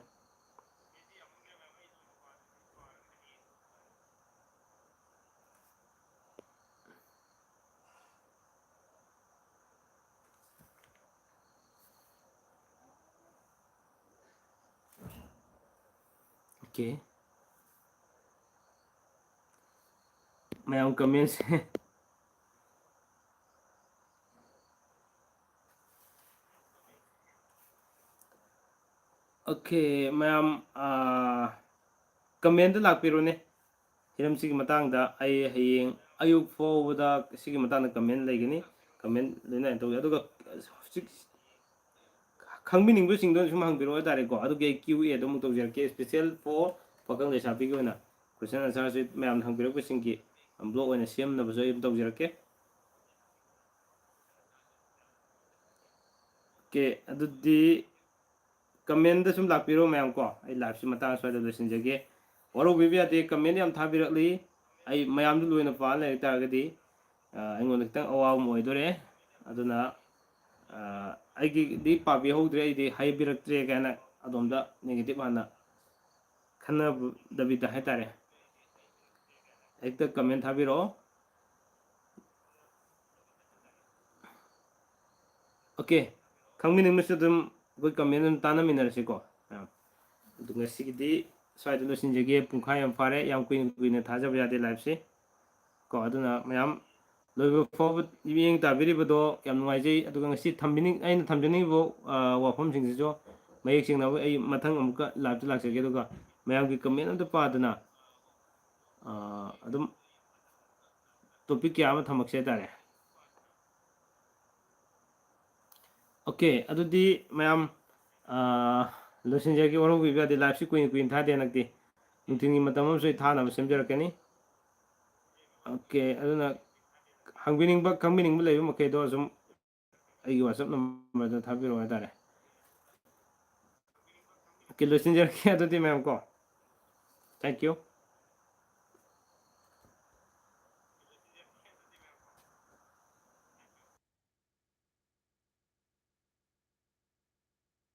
Okay꯫ ꯃꯌꯥꯝ commentꯁꯦ꯫ Okay, ꯃꯌꯥꯝ ꯀꯃꯦꯟꯗ ꯂꯥꯛꯄꯤꯔꯣꯅꯦ꯫ ꯍꯤꯔꯝꯁꯤꯒꯤ ꯃꯇꯥꯡꯗ ꯑꯩ ꯍꯌꯦꯡ ꯑꯌꯨꯛ ꯐꯥꯎꯕꯗ ꯁꯤꯒꯤ ꯃꯇꯥꯡꯗ ꯀꯃꯦꯟ ꯂꯩꯒꯅꯤ꯫ ꯀꯃꯦꯟ ꯂꯣꯏꯅ ꯇꯧꯖꯩ꯫ ꯑꯗꯨꯒ ꯍꯧꯖꯤꯛ ꯈꯪꯕꯤꯅꯤꯡꯕꯁꯤꯡꯗꯣ ꯁꯨꯝ ꯍꯪꯕꯤꯔꯛꯑꯣ ꯍꯥꯏꯇꯥꯔꯦꯀꯣ꯫ ꯑꯗꯨꯒꯤ ꯑꯩ ꯀ꯭ꯌꯨ ꯑꯦ ꯑꯗꯨ ꯑꯃꯨꯛ ꯇꯧꯖꯔꯛꯀꯦ, special for ꯄꯥꯈꯪ ꯂꯩꯁꯥꯕꯤꯒꯤ ꯑꯣꯏꯅ꯫ Question answerꯁꯤ ꯃꯌꯥꯝꯅ ꯍꯪꯕꯤꯔꯛꯄꯁꯤꯡꯒꯤ ꯕ꯭ꯂꯣꯛ ꯑꯣꯏꯅ ꯁꯦꯝꯅꯕꯁꯨ ꯑꯩ ꯑꯗꯨꯝ ꯇꯧꯖꯔꯛꯀꯦ꯫ Okay, ꯑꯗꯨꯗꯤ ꯀꯃꯦꯟꯗ ꯁꯨꯝ ꯂꯥꯛꯄꯤꯔꯣ ꯃꯌꯥꯝ ꯀꯣ꯫ ꯑꯩ ꯂꯥꯏꯐꯁꯤ ꯃꯇꯥꯡ ꯁ꯭ꯋꯥꯏꯗ ꯂꯣꯏꯁꯤꯟꯖꯒꯦ꯫ ꯋꯥꯔꯧꯕꯤꯕ ꯌꯥꯗꯦ, ꯀꯃꯦꯟ ꯌꯥꯝ ꯊꯥꯕꯤꯔꯛꯂꯤ꯫ ꯑꯩ ꯃꯌꯥꯝꯗꯨ ꯂꯣꯏꯅ ꯄꯥ ꯂꯩ ꯇꯥꯔꯒꯗꯤ, ꯑ, ꯑꯩꯉꯣꯟꯗ ꯈꯤꯇꯪ ꯑꯋꯥꯕ ꯑꯃ ꯑꯣꯏꯗꯣꯔꯦ꯫ ꯑꯗꯨꯅ, ꯑ, ꯑꯩꯒꯤꯗꯤ ꯄꯥꯕꯤꯍꯧꯗ꯭ꯔꯦ, ꯑꯩꯗꯤ ꯍꯥꯏꯕꯤꯔꯛꯇ꯭ꯔꯦ ꯀꯥꯏꯅ ꯑꯗꯣꯝꯗ negative ꯍꯥꯟꯅ ꯈꯟꯅꯗꯕꯤꯗ ꯍꯥꯏꯇꯥꯔꯦ, ꯍꯦꯛꯇ ꯀꯃꯦꯟ ꯊꯥꯕꯤꯔꯛꯑꯣ꯫ Okay, ꯈꯪꯕꯤꯅꯤꯡꯕꯁꯨ ꯑꯗꯨꯝ ꯑꯩꯈꯣꯏ ꯀꯃꯦꯟ ꯑꯗꯨꯝ ꯇꯥꯟꯅꯃꯤꯟꯅꯔꯁꯤꯀꯣ꯫ ꯑꯗꯨ ꯉꯁꯤꯒꯤꯗꯤ ꯁ꯭ꯋꯥꯏꯗ ꯂꯣꯏꯁꯤꯟꯖꯒꯦ꯫ ꯄꯨꯡꯈꯥꯏ ꯑꯃ ꯐꯥꯔꯦ, ꯌꯥꯝ ꯀꯨꯏꯅ ꯀꯨꯏꯅ ꯊꯥꯖꯕ ꯌꯥꯗꯦ ꯂꯥꯏꯐꯁꯦ ꯀꯣ꯫ ꯑꯗꯨꯅ ꯃꯌꯥꯝ ꯂꯣꯏꯕ ꯐꯥꯎꯕ ꯃꯤꯠꯌꯦꯡ ꯇꯥꯕꯤꯔꯤꯕꯗꯣ ꯌꯥꯝ ꯅꯨꯡꯉꯥꯏꯖꯩ꯫ ꯑꯗꯨꯒ ꯉꯁꯤ ꯊꯝꯕꯤꯅꯤꯡ-, ꯑꯩꯅ ꯊꯝꯖꯅꯤꯡꯉꯤꯕ, ꯑ, ꯋꯥꯐꯝꯁꯤꯡꯁꯤꯁꯨ ꯃꯌꯦꯛ ꯁꯦꯡꯅꯕ ꯑꯩ ꯃꯊꯪ ꯑꯃꯨꯛꯀ ꯂꯥꯏꯐꯇ ꯂꯥꯛꯆꯒꯦ꯫ ꯑꯗꯨꯒ ꯃꯌꯥꯝꯒꯤ ꯀꯃꯦꯟ ꯑꯝꯇ ꯄꯥꯗꯅ, ꯑ, ꯑꯗꯨꯝ topic ꯀꯌꯥ ꯑꯃ ꯊꯝꯃꯛꯁꯦ ꯍꯥꯏꯇꯥꯔꯦ꯫ Okay, ꯑꯗꯨꯗꯤ ꯃꯌꯥꯝ, ꯑ, ꯂꯣꯏꯁꯤꯟꯖꯔꯒꯦ꯫ ꯋꯥꯔꯧꯕꯤꯕ ꯌꯥꯗꯦ, ꯂꯥꯏꯐꯁꯤ ꯀꯨꯏꯅ ꯀꯨꯏꯅ ꯊꯥꯗꯦ ꯍꯟꯗꯛꯇꯤ꯫ ꯅꯨꯡꯊꯤꯜꯒꯤ ꯃꯇꯝ ꯑꯃꯁꯨ ꯑꯩ ꯊꯥꯅꯕ ꯁꯦꯝꯖꯔꯛꯀꯅꯤ꯫ Okay, ꯑꯗꯨꯅ ꯍꯪꯕꯤꯅꯤꯡꯕ ꯈꯪꯕꯤꯅꯤꯡꯕ ꯂꯩꯕ ꯃꯈꯩꯗꯣ ꯑꯁꯨꯝ ꯑꯩꯒꯤ WhatsApp numberꯗ ꯊꯥꯕꯤꯔꯛꯑꯣ ꯍꯥꯏꯇꯥꯔꯦ꯫ Okay, ꯂꯣꯏꯁꯤꯟꯖꯔꯛꯀꯦ ꯑꯗꯨꯗꯤ ꯃꯌꯥꯝ ꯀꯣ꯫ Thank you꯫